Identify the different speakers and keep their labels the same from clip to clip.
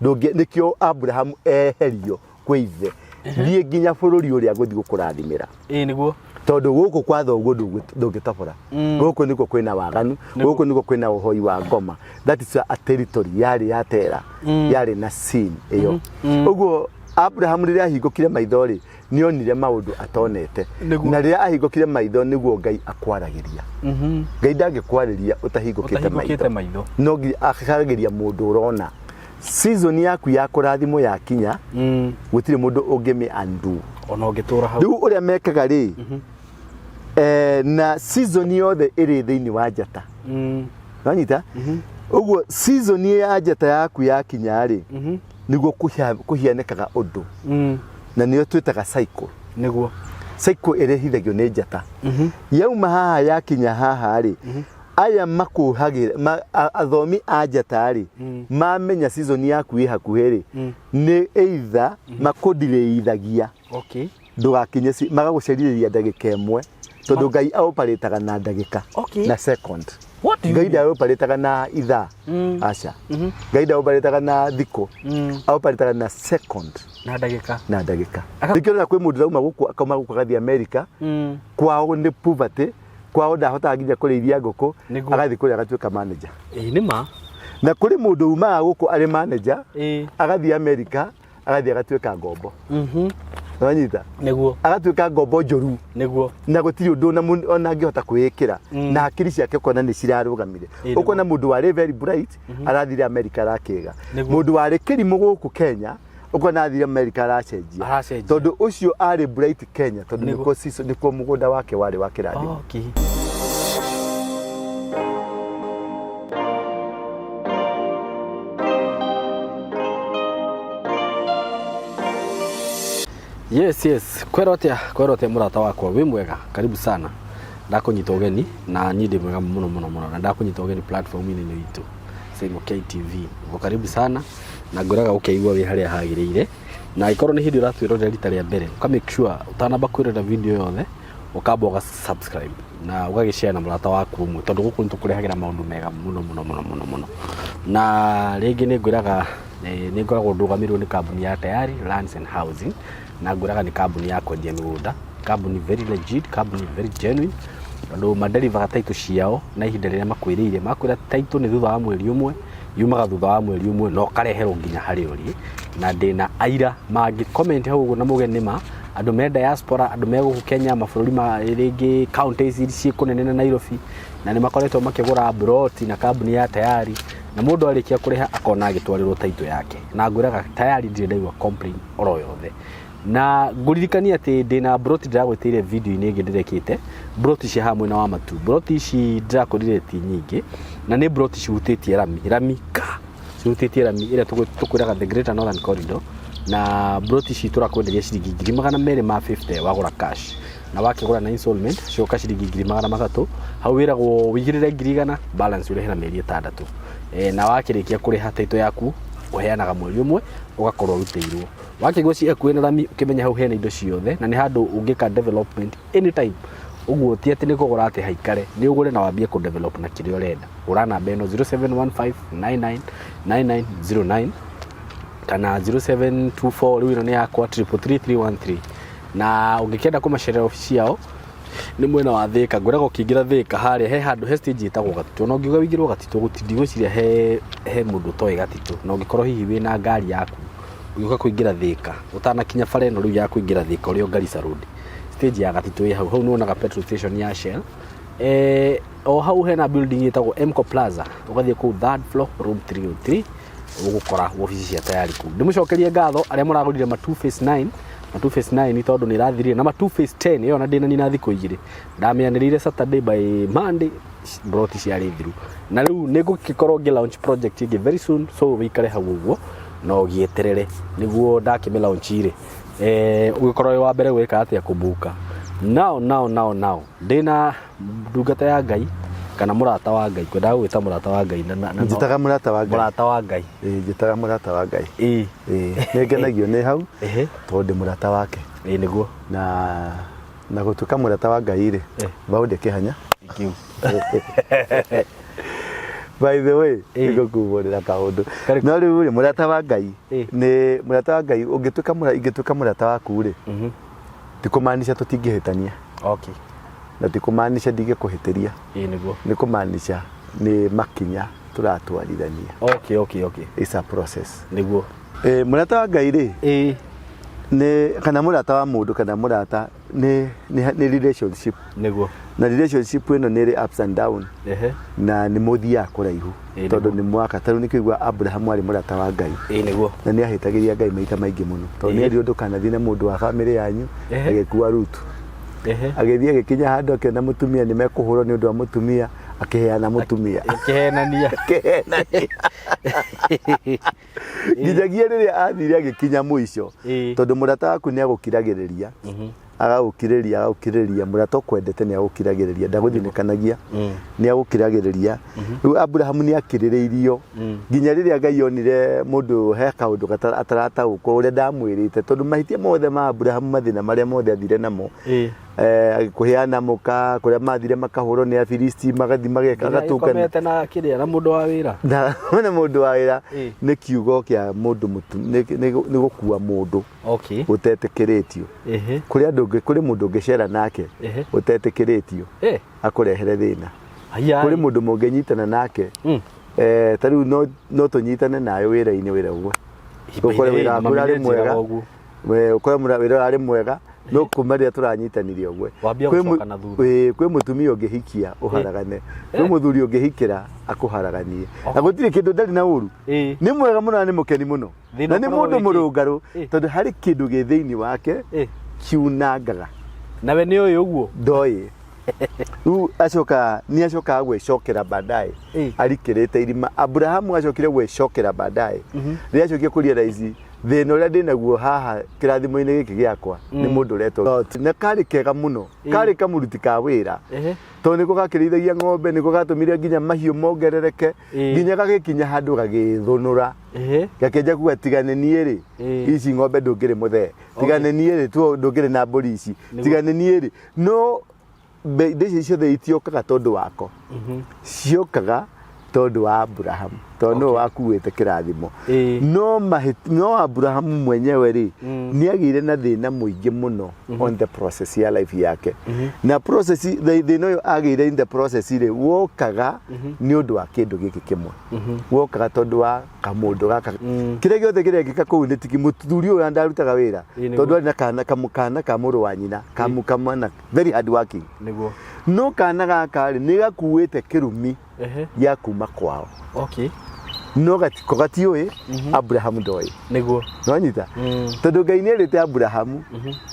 Speaker 1: Ndũngĩ nĩkĩo Abraham eherio kwĩ ithe thiĩ nginya bũrũri ũrĩa ngũthiĩ gũkũrathimĩra.
Speaker 2: Ĩĩ nĩguo.
Speaker 1: Tondũ gũkũ kwa thoguo ndũngĩtobora. Gũkũ nĩkuo kwĩna waganu, gũkũ nĩkuo kwĩna ũhoi wa ngoma. That is a territory yarĩ ya tera, yarĩ na sin ĩyo. Ũguo Abraham rĩrĩa ahingũkire maitho rĩ, nĩ onire maũndũ atonete.
Speaker 2: Nĩguo.
Speaker 1: Na rĩrĩa ahingũkire maitho nĩguo Ngai akwaragĩria. Ngai ndangĩkwarĩria ũtahingũkĩte
Speaker 2: Ũtahingũkĩte
Speaker 1: maitho.
Speaker 2: maitho.
Speaker 1: No nginya akaragĩria mũndũ ũrona. Season yaku ya kũrathimwo yakinya, gũtirĩ mũndũ ũngĩmĩ undo.
Speaker 2: Ona ũngĩtũra hau.
Speaker 1: Rĩu ũrĩa mekaga rĩ, na season yothe ĩrĩ thĩinĩ wa njata. Wanyita? Ũguo season ya njata yaku yakinya rĩ, nĩguo kũhianĩkaga ũndũ. Na nĩyo twĩtaga cycle.
Speaker 2: Nĩguo.
Speaker 1: Cycle ĩrehithagio nĩ njata. Yauma haha yakinya haha rĩ, aya makuhagĩra athomi a njata rĩ, mamenya season yaku ĩ hakuhĩ rĩ, nĩ either makũndirĩithagia.
Speaker 2: Okay.
Speaker 1: Ndũgakinye magagũcerithĩria ndagĩka ĩmwe, tondũ Ngai aoparĩtaga na ndagĩka.
Speaker 2: Okay.
Speaker 1: Na second.
Speaker 2: What do you
Speaker 1: Ngai
Speaker 2: mean?
Speaker 1: ndaoparĩtaga na ithaa. Aca. Ngai ndaoparĩtaga na thikũ. Aoparĩtaga na second.
Speaker 2: Na ndagĩka.
Speaker 1: Na ndagĩka. Nĩkĩo ũrona kwĩ mũndũ ũrauma gũkũ, akauma gũkũ agathiĩ America. Kwao nĩ poverty, kwao ndahotaga nginya kũrĩithia ngũkũ,
Speaker 2: Nĩguo.
Speaker 1: agathiĩ kũrĩa agatuĩka manager.
Speaker 2: Ĩĩ nĩ ma.
Speaker 1: Na kũrĩ mũndũ umaga gũkũ arĩ manager,
Speaker 2: Ĩĩ.
Speaker 1: agathiĩ America, agathiĩ agatuĩka ngombo. Wanyita?
Speaker 2: Nĩguo.
Speaker 1: Agatuĩka ngombo njũru.
Speaker 2: Nĩguo.
Speaker 1: Na gũtirĩ ũndũ ona angĩhota kwĩĩkĩra. Na hakiri ciake ũkona nĩ cirarũgamire.
Speaker 2: Ĩĩ, nĩguo.
Speaker 1: Ũkona mũndũ warĩ very bright, arathire America arakĩga.
Speaker 2: Nĩguo.
Speaker 1: Mũndũ warĩ kĩrimũ gũkũ Kenya, ũkona athire America aracenjia.
Speaker 2: Aracenjia.
Speaker 1: Tondũ ũcio arĩ bright Kenya, tondũ
Speaker 2: Nĩguo.
Speaker 1: nĩkuo mũgũnda wake warĩ wa kĩrathimo.
Speaker 2: Okay. Yes, yes. Kwero atia, kwero atia mũrata wakwa, wĩ mwega, karibu sana. Ndakunyita ũgeni na niĩ ndĩ mwega mũno mũno mũno na ndakunyita ũgeni platform-inĩ ĩno itũ Simon KTV. Uko karibu sana na ngwĩraga ũkeigua wĩ harĩa hagĩrĩire na angĩkorwo nĩ hĩndĩ ũratwĩrorera rita rĩa mbere ũka make sure ũtanamba kwĩrorera video yothe ũkamba ũga subscribe na ũgagĩshare na mũrata waku ũmwe tondũ gũkũ nĩ tũkũrehagĩra maũndũ mega mũno mũno mũno mũno mũno. Na rĩngĩ nĩ ngwĩraga nĩ ngoragwo ndũgamĩrĩirwo nĩ kambuni ya Tayari Lands and Housing na ngwĩraga nĩ kambuni ya kwendia mĩgũnda, kambuni very legit, kambuni very genuine tondũ maderivaga title ciao na ihinda rĩrĩa makwĩrĩire. Makwĩra title nĩ thutha wa mweri ũmwe, yumaga thutha wa mweri ũmwe na ũkareherwo nginya harĩa ũrĩ. Na ndĩna aira mangĩ comment hau ũguo na mauge nĩma, andũ me diaspora, andũ me gũkũ Kenya, mabũrũri ma rĩngĩ counties ciĩ kũnene na Nairobi, na nĩ makoretwo makĩgũra mburoti na kambuni ya Tayari, na mũndũ arĩkia kũrĩha akona agĩtwarĩrwo title yake. Na ngwĩraga Tayari ndirĩ ndaigua complain oro yothe. Na ngũririkanie atĩ ndĩna mburoti ndĩragwĩtĩire video-inĩ ĩngĩ ndĩrekĩte, mburoti cia haha mwena wa Matu. Mburoti ici ndĩrakwĩrire ti nyingĩ, na nĩ mburoti cihutĩtie rami, rami ka, cihutĩtie rami ĩrĩa tũkwĩraga the Greater Northern Corridor, na mburoti ici tũrakwenderia ciringi 250,000 wagũra cash, na wakĩgũra na installment cioka ciringi 300,000, hau wĩragwo wĩigĩrĩre 100,000, balance ũrĩhe na mĩeri 6. Na wakĩrĩkia kũrĩha title yaku ũheanaga mweri ũmwe ũgakorwo ũrutĩirwo. Wakĩigua ciĩ hakuhĩ na rami ũkĩmenya hau hena indo ciothe na nĩ handũ ũngĩka development anytime. Ũguo ti atĩ nĩ kũgũra atĩ haikare, nĩ ũgũre na wambie kũ develop na kĩrĩa ũrenda. Hũra namba ĩno 0715999909 kana 0724, rĩu ĩno nĩ yakwa, 333313. Na ũngĩkĩenda kũmacerera obici yao nĩ mwena wa Thĩka, ngwĩraga ũkĩingĩra Thĩka harĩa he handũ he stage ĩtagwo Gatitũ, ona ũngiuga ũingĩrwo Gatitũ ndigwĩciria he mũndũ ũtoĩ Gatitũ, na ũngĩkorwo hihi wĩna ngari yaku ũgĩũka kũingĩra Thĩka, ũtanakinya bara ĩno rĩu ya kũingĩra Thĩka ũrĩ o Garissa Road, stage ya Gatitũ ĩ hau, hau nĩ wonaga petrol station ya Shell. O hau hena building ĩtagwo Mco Plaza, ũgathiĩ kũu third floor room 303 ũgũkora wabici cia Tayari kũu. Ndĩmũcokerie ngatho arĩa mũragũrire ma 2 phase 9, ma 2 phase 9 tondũ nĩ ĩrathirire, na ma 2 phase 10 ĩyo na ndĩnanina thikũ igĩrĩ, ndamĩanĩrĩire Saturday by Monday broti ciarĩ thiru, na rĩu nĩ ngũgĩkorwo ngĩ launch project ĩngĩ very soon, so wĩikare hau ũguo na ũgĩeterere nĩguo ndakĩmĩ launch rĩ, ũgĩkorwo wĩ wa mbere gwĩka atĩa, kũbuka. Now now now now ndĩna ndungata ya Ngai kana mũrata wa Ngai, kwendaga gũgwĩta mũrata wa Ngai na
Speaker 1: Njĩtaga mũrata wa Ngai.
Speaker 2: Mũrata wa Ngai.
Speaker 1: Ĩĩ, njĩtaga mũrata wa Ngai.
Speaker 2: Ĩĩ.
Speaker 1: Ĩĩ, nĩ ngenagio nĩ hau
Speaker 2: Ehe.
Speaker 1: tondũ ndĩ mũrata wake.
Speaker 2: Ĩĩ nĩguo.
Speaker 1: Na gũtuĩka mũrata wa Ngai rĩ,
Speaker 2: Eh.
Speaker 1: baũ ndĩkĩhanya.
Speaker 2: Thank you.
Speaker 1: By the way,
Speaker 2: Ĩ.
Speaker 1: nĩngũkumbũrĩra kaũndũ.
Speaker 2: Karibu.
Speaker 1: No rĩu rĩ, mũrata wa Ngai
Speaker 2: Ĩ.
Speaker 1: nĩ mũrata wa Ngai, ũngĩtuĩka ingĩtuĩka mũrata waku rĩ, ti kũmaanisha tũtingĩhĩtania na ti kũmaanisha ndingĩkũhĩtĩria.
Speaker 2: Ĩ nĩguo.
Speaker 1: Nĩ kũmaanisha nĩ makinya tũratwarithania.
Speaker 2: Okay.
Speaker 1: It's a process.
Speaker 2: Nĩguo.
Speaker 1: Eh, mũrata wa Ngai rĩ,
Speaker 2: Ĩ.
Speaker 1: nĩ kana mũrata wa mũndũ kana mũrata nĩ relationship.
Speaker 2: Nĩguo.
Speaker 1: Na relationship ĩno nĩ ĩrĩ ups and down. Na nĩ mũthiaga kũraihu
Speaker 2: Ĩ,
Speaker 1: tondũ
Speaker 2: nĩguo.
Speaker 1: nĩ mwaka ta rĩu nĩkĩigua Abrahamu arĩ mũrata wa Ngai
Speaker 2: Ĩ nĩguo.
Speaker 1: Na nĩ ahĩtagĩria Ngai maita maingĩ mũno tondũ nĩ erirwo ndũkanathiĩ na mũndũ wa bamĩrĩ yanyu. Agĩkua Rutu, agĩthiĩ agĩkinya handũ akĩona mũtumia nĩ mekũhũrwo nĩ ũndũ wa mũtumia, akĩheana mũtumia.
Speaker 2: Kĩhenania.
Speaker 1: Akĩhenania nginyagia rĩrĩa athire agĩkinya mũico. Tondũ mũrata waku nĩ agũkiragĩrĩria, agagũkirĩria, agagũkirĩrĩria. Mũrata ũkwendete nĩ agũkiragĩrĩria, ndagũthinĩkanagia, nĩ agũkiragĩrĩria. Rĩu Abrahamu nĩ akirĩrĩirio nginya rĩrĩa Ngai onire mũndũ he kaũndũ atarataũkwo ũrĩa ndamwĩrĩte, tondũ mahĩtia mothe ma Abrahamu, mathĩna marĩa mothe athire namo, kũheana mũka, kũrĩa mathire makahũrwo nĩ Afilisti, magathiĩ mageka, agatũngana.
Speaker 2: Ĩkomete na kĩrĩa na mũndũ wa wĩra.
Speaker 1: Na mũndũ wa wĩra. Nĩ kiugo kĩa mũndũ nĩ gũkua mũndũ ũtetĩkĩrĩtio. Kũrĩ andũ kũrĩ mũndũ ũngĩcera nake ũtetĩkĩrĩtio, akũrehere thĩna.
Speaker 2: Haya.
Speaker 1: Kũrĩ mũndũ mũngĩnyitana nake, ta rĩu no tũnyitane nawe wĩra-inĩ, wĩra ũgwe ũkore wĩra waku ũrarĩ mwega, ũkore wĩra ũrarĩ mwega, no kuma rĩrĩa tũranyitanire ũgwe.
Speaker 2: Wambia gũcoka na thutha.
Speaker 1: Kwĩ mũtumia ũngĩhikia ũharagane, kwĩ mũthuri ũngĩhikĩra akũharaganie, na gũtirĩ kĩndũ, ndarĩ na ũru, nĩ mwega mũno na nĩ mũkeni mũno
Speaker 2: Thĩna
Speaker 1: na nĩ
Speaker 2: ũkoragwo
Speaker 1: mũndũ
Speaker 2: wĩkĩ?
Speaker 1: mũrũngarũ, tondũ harĩ kĩndũ gĩ thĩinĩ wake kiunangaga.
Speaker 2: Nawe nĩ ũĩ ũguo.
Speaker 1: Ndoĩ. Rĩu acoka nĩ acokaga gwĩcokera baadaye arikĩrĩte irima. Abrahamu acokire gwĩcokera baadaye rĩrĩa acokire kũrealize thĩna ũrĩa ndĩnaguo haha kĩrathimo-inĩ gĩkĩ gĩakwa nĩ mũndũ ũretwo Lot. Na karĩ kega mũno, karĩ kamũruti ka wĩra, tondũ nĩko gakĩrĩithagia ng'ombe, nĩko gatũmire nginya mahiũ mongerereke, nginya gagĩkinya handũ gagĩthũnũra, gakĩanjia kuga, "Tigane niĩ rĩ, ici ng'ombe ndũngĩrĩ mũthee, tigane niĩ rĩ, tu ndũngĩrĩ na mbũri ici, tigane niĩ rĩ." No indo ici ciothe itiokaga tondũ wako, ciokaga tondũ wa Abrahamu, tondũ nĩwe wakuĩte kĩrathimo. No Abrahamu mwenyewe rĩ, nĩ agĩire na thĩna mũingĩ mũno on the process ya life yake. Na process thĩna ũyũ agĩire in the process rĩ, wokaga nĩ ũndũ wa kĩndũ gĩkĩ kĩmwe, wokaga tondũ wa kamũndũ gaka. Kĩrĩa gĩothe kĩrekĩka kũu nĩ tiki mũthuri ũyũ ndarutaga wĩra, tondũ arĩ na kana kamũkana ka mũrũ wa nyina, kamwana very hard working. No kana gaka rĩ, nĩ gakuĩte kĩrumi gĩa kuma kwao. No gatiko gatiũĩ, Abrahamu ndoĩ. Nonyita? Tondũ Ngai nĩ erĩte Abrahamu,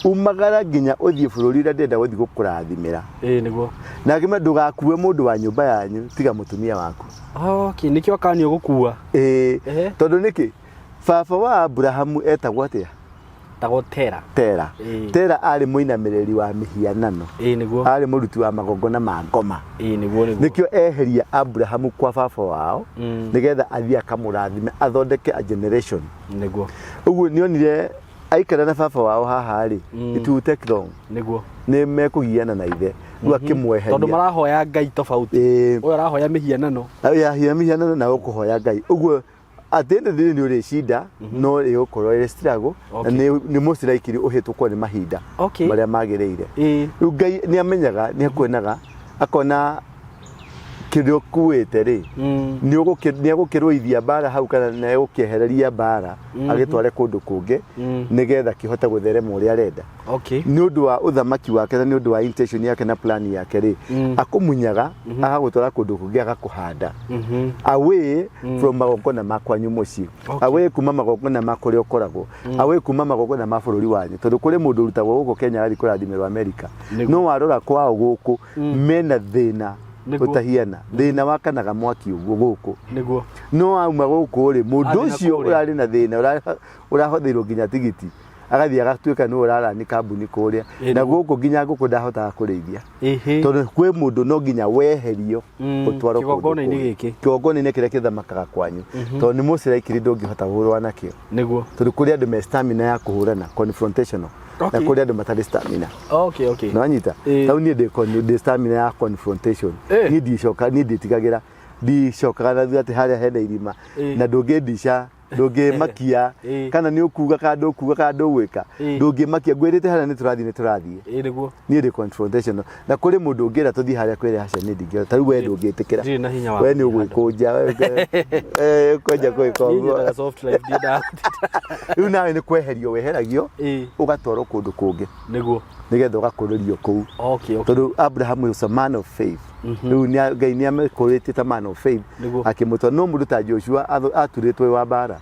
Speaker 1: "Umagara nginya ũthiĩ bũrũri ũrĩa ndĩrenda gũthiĩ gũkũrathimĩra."
Speaker 2: Ĩ nĩguo.
Speaker 1: Na akĩmwĩra, "Ndũgakue mũndũ wa nyũmba yanyu tiga mũtumia waku."
Speaker 2: Okay, nĩkĩo akanio gũkua.
Speaker 1: Ĩĩ. Tondũ nĩkĩ baba wa Abrahamu etagwo atĩa?
Speaker 2: Tagwo Tera.
Speaker 1: Tera. Tera arĩ mũinamĩrĩri wa mĩhianano.
Speaker 2: Ĩ nĩguo.
Speaker 1: Arĩ mũruti wa magongona ma ngoma.
Speaker 2: Ĩ nĩguo nĩguo.
Speaker 1: Nĩkĩo eheria Abrahamu kwa baba wao, nĩgetha athiĩ akamũrathime, athondeke a generation. Ũguo nĩonire aikara na baba wao haha rĩ, it will take long, nĩ mekũgiana na ithe. Rĩu akĩmweheria.
Speaker 2: Tondũ marahoya Ngai tofauti. Ũyũ arahoya mĩhianano.
Speaker 1: Ya mĩhianano na ũkũhoya Ngai ũguo. At the end of the day nĩ ũrĩcinda, no ĩgũkorwo ĩrĩ struggle na nĩ most likely ũhĩtũkwo nĩ mahinda marĩa magĩrĩire. Rĩu Ngai nĩ amenyaga, nĩ akuonaga, akona kĩrĩa ũkuĩte rĩ, nĩ egũkĩrũithia mbara hau kana nĩ egũkĩehereria mbara agĩtware kũndũ kũngĩ, nĩgetha kĩhote gũtherema ũrĩa arenda nĩ ũndũ wa ũthamaki wake na nĩ ũndũ wa intention yake na plan yake rĩ, akũmunyaga agagũtwara kũndũ kũngĩ, agakũhanda away from magongona ma kwanyu mũciĩ, away kuma magongona ma kũrĩa ũkoragwo, away kuma magongona ma bũrũri wanyu, tondũ kũrĩ mũndũ ũrutagwo gũkũ Kenya agathiĩ kũrathimĩrwo Amerika, no warora kwao gũkũ mena thĩna ũtahiana, thĩna wakanaga mwaki ũguo gũkũ. No auma gũkũ rĩ, mũndũ
Speaker 2: Athiĩ na
Speaker 1: ũcio
Speaker 2: kũrĩa.
Speaker 1: ũrarĩ na thĩna, ũrahotheirwo nginya tigiti, agathiĩ agatuĩka nĩwe ũrarani kambuni kũrĩa, na gũkũ nginya ngũkũ ndahotaga kũrĩithia, tondũ kwĩ mũndũ no nginya weherio ũtwarwo kũndũ
Speaker 2: Kĩgongona-inĩ
Speaker 1: kũngĩ.
Speaker 2: gĩkĩ.
Speaker 1: Kĩgongona-inĩ kĩrĩa kĩthamakaga kwanyu, tondũ nĩ most likely ndũngĩhota kũrũa nakĩo, tondũ kũrĩ andũ me stamina ya kũhũrana confrontational na kũrĩ andũ matarĩ stamina. Nĩwanyita? Rĩu niĩ ndĩ stamina ya confrontation. Niĩ ndicoka, niĩ nditigagĩra. Ndicokaga na thutha atĩ harĩa hena irima. Na ndũngĩndica, ndũngĩmakia. Kana nĩ ũkuga kana ndũkuga kana ndũgwĩka. Ndũngĩmakia, ngwĩrĩte harĩa nĩ tũrathiĩ, nĩ tũrathiĩ.
Speaker 2: Ĩĩ nĩguo.
Speaker 1: Niĩ ndĩ confrontational, na kũrĩ mũndũ ũngĩra tũthiĩ harĩa kwĩre aca niĩ ndingĩhota. Ta rĩu we ndũngĩtĩkĩra.
Speaker 2: Ndirĩ na hinya wa
Speaker 1: We nĩ
Speaker 2: gũthiĩ handũ.
Speaker 1: ũgwĩkũnja kwenja gwĩka
Speaker 2: Niĩ
Speaker 1: ũguo.
Speaker 2: nyendaga soft life, ndiendaga
Speaker 1: Rĩu nawe nĩ kweherio weheragio, ũgatwarwo kũndũ kũngĩ,
Speaker 2: Nĩguo.
Speaker 1: Nĩgetha ũgakũrĩrio kũu. Tondũ Abraham was a man of faith. Rĩu Ngai nĩ amekũrĩtie ta man of faith. Akĩmũtwara. No mũndũ ta Joshua aturĩtwo wĩ wa mbara.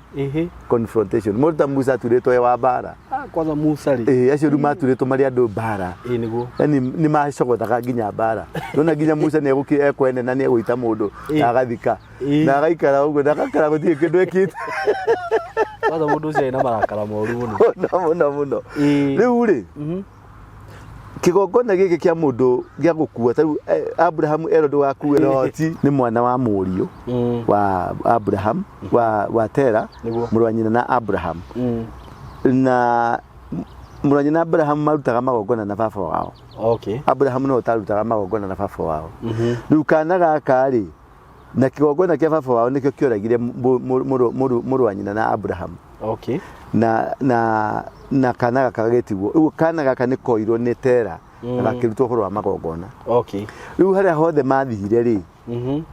Speaker 1: Confrontation. Mũndũ ta Musa aturĩtwo wĩ wa mbara.
Speaker 2: Ah, kwanza Musa rĩ.
Speaker 1: Ĩĩ, acio rĩu maturĩtwo marĩ andũ mbara.
Speaker 2: Ĩĩ nĩguo.
Speaker 1: Yani nĩ macogothaga nginya mbara. Nona nginya Musa nĩ egũki ekwene na nĩ egũita mũndũ na agathika na agaikara ũguo na agakara gũtirĩ kĩndũ ekĩte.
Speaker 2: Kwanza mũndũ ũcio arĩ na marakara moru mũno.
Speaker 1: Mũno mũno mũno. Rĩu rĩ, kĩgongona gĩkĩ kĩa mũndũ gĩa gũkua, ta rĩu Abraham erwo ndũgakue Loti nĩ mwana wa mũriũ wa Abraham, wa Tera, mũrũ wa nyina na Abraham. Na mũrũ wa nyina na Abraham marutaga magongona na baba wao. Abraham no ũtarutaga magongona na baba wao. Rĩu kana gaka rĩ, na kĩgongona kĩa baba wao nĩkĩo kĩoragire mũrũ wa nyina na Abraham. Na kana gaka gagĩtigwo ũguo. Kana gaka nĩ koirwo nĩ Tera na gakĩrutwo ũhoro wa magongona. Rĩu harĩa hothe mathire rĩ,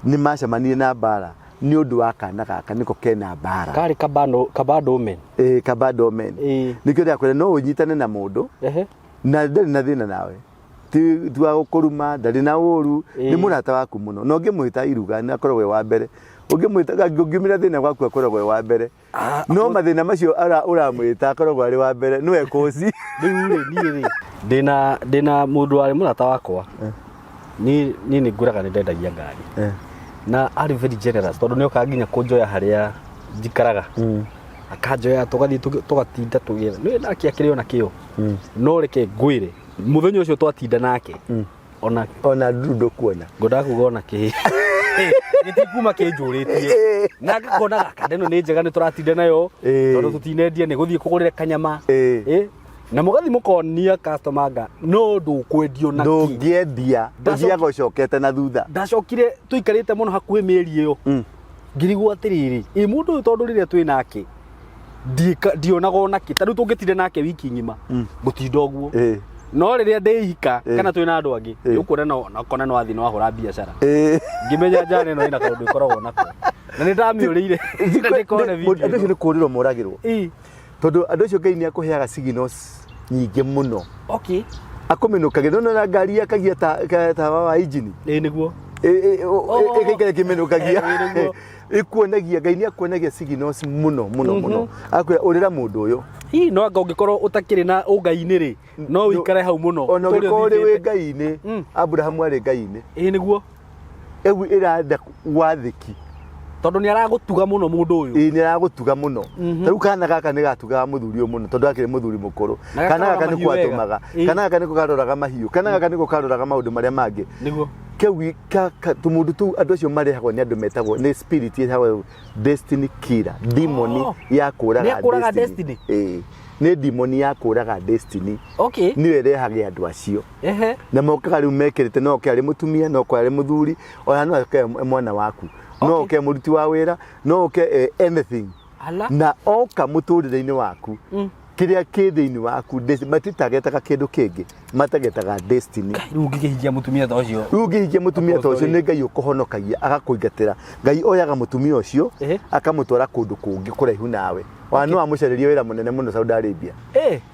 Speaker 1: nĩ macemanirie na mbara nĩ ũndũ wa kana gaka nĩko kena mbara.
Speaker 2: Karĩ kabando kabando men.
Speaker 1: Ĩĩ, kabando omen. Nĩkĩo ndĩrakwĩra no ũnyitane na mũndũ na ndarĩ na thĩna nawe, ti wa gũkũruma, ndarĩ na ũru, nĩ mũrata waku mũno, na ũngĩmwĩta iruga nĩ akoragwo e wa mbere, ũngĩmwĩta ũngiumĩra thĩna gwaku akoragwo e wa mbere, no mathĩna macio ũramwĩta akoragwo arĩ wa mbere nĩwe kũci.
Speaker 2: Rĩu rĩ, niĩ rĩ, ndĩna mũndũ warĩ mũrata wakwa. Niĩ nĩ ngũraga, nĩ ndendagia ngari, na arĩ very generous tondũ nĩ okaga nginya kũnjoya harĩa njikaraga, akanjoya tũgathiĩ tũgatinda tũgĩetha nĩ nake akĩrĩ ona kĩo. No reke ngwĩre, mũthenya ũcio twatinda nake ona
Speaker 1: Ona nduru ndũkuona.
Speaker 2: Ngwendaga kuga ona kĩ gĩtikuma kĩnjũrĩtie na ngakona gaka ĩno nĩ njega, nĩ tũratinda nayo tondũ tũtinendia nĩ gũthiĩ kũgũrĩra kanyama. Na mũgathiĩ mũkonia customer nga no ndũkwendio na kĩ.
Speaker 1: Ndũngĩendia, ũthiaga ũcokete na thutha.
Speaker 2: Ndacokire tũikarĩte mũno hakuhĩ mĩeri ĩyo, ngĩrigwo atĩrĩrĩ, ĩ mũndũ ũyũ, tondũ rĩrĩa twĩ nake ndionaga ona kĩ, ta rĩu tũngĩtinda nake wiki ng'ima ngũtinda ũguo, no rĩrĩa ndĩ ika kana twĩ na andũ angĩ, ũkuona no nakona no athiĩ no ahũra biacara. Ngĩmenya njana ĩno ĩna kaũndũ ĩkoragwo nako na nĩ ndamĩũrĩire na ndĩkone video.
Speaker 1: Andũ acio
Speaker 2: ĩno.
Speaker 1: Nĩ kũũrĩrwo moragĩrwo, tondũ andũ acio Ngai nĩ akũheaga signals nyingĩ mũno. Akũmĩnũkagia nona na ngari yakagia tawa wa injini.
Speaker 2: Ĩĩ nĩguo.
Speaker 1: Ĩgaikara ĩkĩmĩnũkagia.
Speaker 2: Ĩĩ nĩguo.
Speaker 1: Ĩkuonagia, Ngai nĩ akuonagia signals mũno mũno mũno, akwĩra ũrĩra mũndũ ũyũ.
Speaker 2: Ii, no anga ũngĩkorwo ũtakĩrĩ na ũngai-inĩ rĩ, no ũikare hau mũno.
Speaker 1: Ona
Speaker 2: Ũrĩa
Speaker 1: ũngĩkorwo ũrĩ wĩ
Speaker 2: ũthithĩte.
Speaker 1: Ngai-inĩ. Abrahamu arĩ Ngai-inĩ.
Speaker 2: Ĩĩ nĩguo.
Speaker 1: Ĩu ĩrenda wathĩki.
Speaker 2: Tondũ nĩ aragũtuga mũno mũndũ ũyũ.
Speaker 1: Ĩĩ, nĩ aragũtuga mũno. Ta rĩu kana gaka nĩ gatugaga mũthuri ũyũ mũno tondũ akĩrĩ mũthuri mũkũrũ.
Speaker 2: Na
Speaker 1: Kana
Speaker 2: gakaroraga
Speaker 1: gaka nĩ
Speaker 2: mahiũ wega.
Speaker 1: kwatũmaga,
Speaker 2: kana
Speaker 1: kana gaka nĩko karoraga mahiũ, kana gaka nĩko karoraga maũndũ marĩa mangĩ. Kĩu tũmũndũ tũu andũ acio marehagwo nĩ andũ metagwo nĩ spirit ĩtagwo destiny killer, demon ya kũraga.
Speaker 2: Nĩ ya kũraga destiny?
Speaker 1: Ĩĩ, nĩ demon ya kũraga destiny. Nĩyo ĩrehage andũ acio. Na mokaga rĩu mekĩrĩte, no oke arĩ mũtumia, no oke arĩ mũthuri, ona no oke e mwana waku, no oke mũruti wa wĩra, no oke anything.
Speaker 2: Ala.
Speaker 1: Na oka mũtũrĩre-inĩ waku, kĩrĩa kĩ thĩinĩ waku, matitagetaga kĩndũ kĩngĩ, matagetaga destiny.
Speaker 2: Rĩu ũngĩkĩhikia mũtumia ta ũcio?
Speaker 1: Rĩu ũngĩhikia mũtumia ta ũcio,
Speaker 2: Apostle.
Speaker 1: nĩ Ngai ũkũhonokagia agakũingatĩra. Ngai oyaga mũtumia ũcio akamũtwara kũndũ kũngĩ kũraihu nawe, ona no amũcarĩrie wĩra mũnene mũno Saudi Arabia.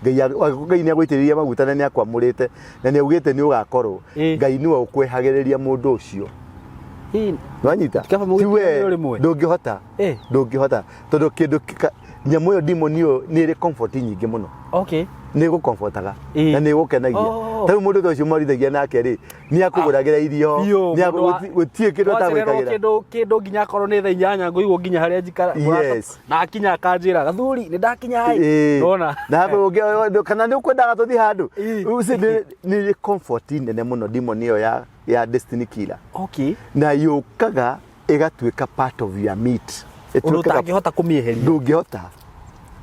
Speaker 1: Ngai nĩ agũitĩrĩria maguta na nĩ akwamũrĩte na nĩ augĩte nĩ ũgakorwo. Ngai nĩwe ũkwehagĩrĩria mũndũ ũcio. Nĩwanyita?
Speaker 2: Kaba
Speaker 1: Ti we.
Speaker 2: mũgĩtiganĩre rĩmwe.
Speaker 1: Ndũngĩhota. Ndũngĩhota tondũ kĩndũ nyamũ ĩyo, demon ĩyo nĩ ĩrĩ comfort nyingĩ mũno. Nĩ ĩgũkomfortaga na nĩ ĩgũkenagia. Ta rĩu mũndũ ta ũcio mwarithagia nake rĩ, nĩ akũgũragĩra irio.
Speaker 2: Biũ, mũndũ
Speaker 1: Gũtirĩ kĩndũ
Speaker 2: Twacererwo
Speaker 1: atagwĩkagĩra.
Speaker 2: Kĩndũ nginya akorwo nĩ thaa 8 ngũigwo nginya harĩa njikara. Na akinya akanjĩra, "Gathuri, nĩ ndakinya ĩ." Nona.
Speaker 1: Na kana nĩ ũkwendaga tũthiĩ handũ. Ũcio nĩ ĩrĩ comfort nene mũno, demon ĩyo ya destiny killer. Na yũkaga ĩgatuĩka part of your meat.
Speaker 2: Ũndũ
Speaker 1: Ĩtuĩkaga
Speaker 2: ũtangĩhota kũmĩeheria.
Speaker 1: Ndũngĩhota,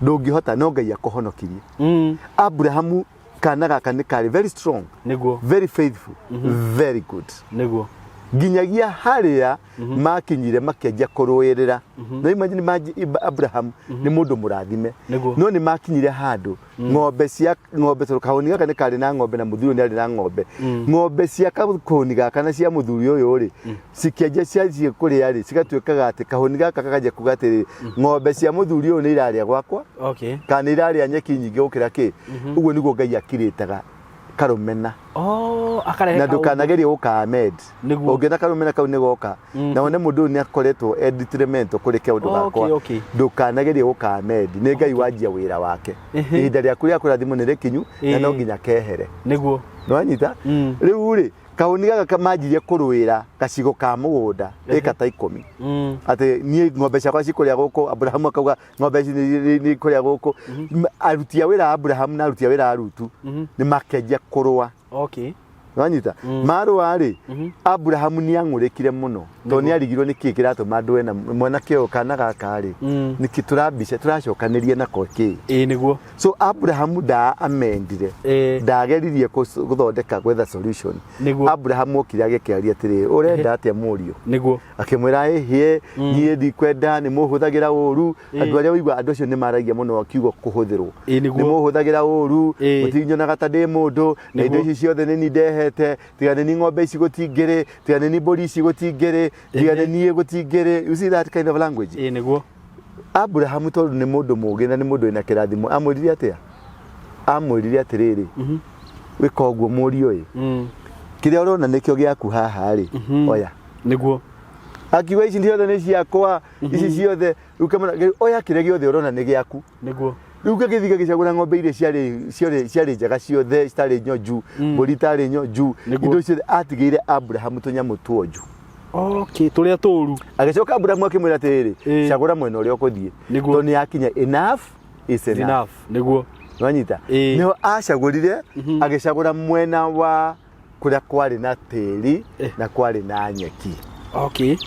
Speaker 1: ndũngĩhota, no Ngai akũhonokirie. Abrahamu kana gaka nĩ karĩ very strong, very faithful, very good. Nginyagia harĩa makinyire makĩanjia kũrũĩrĩra. No imagine Abraham nĩ mũndũ mũrathime. No nĩ makinyire handũ ng'ombe cia ng'ombe, tondũ kahũni gaka nĩ karĩ na ng'ombe na mũthuri ũyũ nĩ arĩ na ng'ombe, ng'ombe cia kahũni gaka na cia mũthuri ũyũ rĩ, cikĩanjia ciathiĩ kũrĩa rĩ, cigatuĩkaga atĩ kahũni gaka kakanjia kuga atĩrĩ, ng'ombe cia mũthuri ũyũ nĩ irarĩa gwakwa kana nĩ irarĩa nyeki nyingĩ gũkĩra kĩ. Ũguo nĩguo Ngai akirĩtaga karũmena.
Speaker 2: Oh, akarehe
Speaker 1: na
Speaker 2: kaũndũ.
Speaker 1: Ndũkanagerie gũkamed. Ũngĩona karũmena kau nĩ goka na wone mũndũ ũyũ nĩ akoretwo e detrimental kũrĩ kaũndũ gakwa, ndũkanagerie gũkamed. Nĩ Ngai wanjia wĩra wake. Ihinda rĩaku rĩa kũrathimwo nĩ rĩkinyu na no nginya kehere. Nĩwanyita? Rĩu rĩ, kahũni gaka manjirie kũrũĩra gacigo ka mũgũnda ĩka ta 10, atĩ niĩ ng'ombe ciakwa cikũrĩa gũkũ. Abrahamu akauga ng'ombe ici nĩ ikũrĩa gũkũ. Aruti a wĩra a Abrahamu na aruti a wĩra a Rutu nĩ makenjia kũrũa. Wanyita? Marũa rĩ, Abrahamu nĩ ang'ũrĩkire mũno tondũ nĩ arigirwo nĩ kĩĩ kĩratũma ndũe na mwanake ũyũ, kana gaka rĩ, nĩkĩ tũrambica tũracokanĩria nako kĩ.
Speaker 2: Ĩĩ nĩguo.
Speaker 1: So Abrahamu nda amendire, ndageririe gũthondeka, gwetha solution. Abrahamu okire agĩkĩaria atĩrĩ, ũrenda atĩa, mũriũ? Akĩmwĩra, ĩhĩe, niĩ ndikwenda, nĩ mũhũthagĩra ũru. Andũ arĩa ũigua andũ acio nĩ maragia mũno kiugo kũhũthĩrwo. Nĩ mũhũthagĩra ũru, mũtinyonaga ta ndĩ mũndũ, na indo ici ciothe nĩ niĩ ndehete. Tiga nĩ niĩ ng'ombe ici gũtingĩrĩ, tiga nĩ niĩ mbũri ici gũtingĩrĩ, tiga nĩ niĩ gũtingĩrĩ. You see that kind of language?
Speaker 2: Ĩĩ nĩguo.
Speaker 1: Abrahamu, tondũ nĩ mũndũ mũũgĩ na nĩ mũndũ wĩna kĩrathimo, amwĩrire atĩa? Amwĩrire atĩrĩrĩ, wĩka ũguo, mũriũ ĩ, kĩrĩa ũrona nĩkĩo gĩaku haha rĩ, oya. Akiuga ici ciothe nĩ ciakwa, ici ciothe. Rĩu kĩmwana, oya kĩrĩa gĩothe ũrona nĩ gĩaku. Rĩu gĩgĩthiĩ gĩgĩcagũra ng'ombe iria ciarĩ njega ciothe, citarĩ nyonju, mbũri itarĩ nyonju, indo ciothe. Atigĩire Abrahamu tũnyamũ tuonju.
Speaker 2: Okay, tũrĩa tũru.
Speaker 1: Agĩcoka Abrahamu akĩmwĩra atĩrĩrĩ, cagũra mwena ũrĩa ũkũthiĩ, tondũ nĩ yakinya enough is enough.
Speaker 2: Enough.
Speaker 1: Nwanyita? Nĩho acagũrire, agĩcagũra mwena wa kũrĩa kwarĩ na tĩri na kwarĩ na nyeki.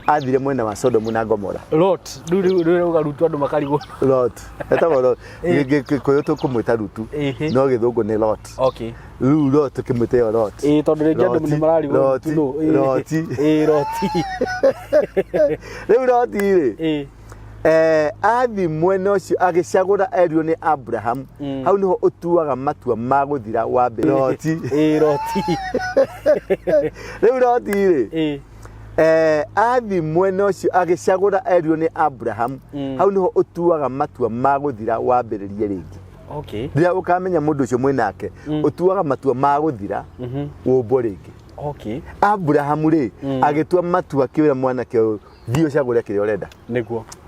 Speaker 1: Athire mwena wa Sodomu na Gomora.
Speaker 2: Lot. Rĩu rĩu uga Rutu andũ makarigwo.
Speaker 1: Lot etagwo Lot. Gĩkũyũ tũkũmwĩta Rutu, no Gĩthũngũ nĩ Lot. Rĩu Lot tũkĩmwĩta ĩyo Lot.
Speaker 2: Ĩĩ, tondũ rĩngĩ andũ nĩ mararigwo.
Speaker 1: Loti,
Speaker 2: Rutu nũ.
Speaker 1: Loti.
Speaker 2: Ĩĩ, Loti.
Speaker 1: Rĩu Loti rĩ, athi mwena ũcio agĩcagũra erirwo nĩ Abrahamu. Hau nĩho ũtuaga matua ma gũthira wa mbere. Loti.
Speaker 2: Ĩĩ, Loti.
Speaker 1: Rĩu Loti rĩ, athi mwena ũcio agĩcagũra erirwo nĩ Abrahamu. Hau nĩho ũtuaga matua ma gũthira wambĩrĩrie rĩngĩ. Rĩrĩa ũkamenya mũndũ ũcio mwĩnake, ũtuaga matua ma gũthira, ũmbwo rĩngĩ. Abrahamu rĩ, agĩtua matua, akĩwĩra mwanake ũyũ, thiĩ ũcagũre kĩrĩa ũrenda.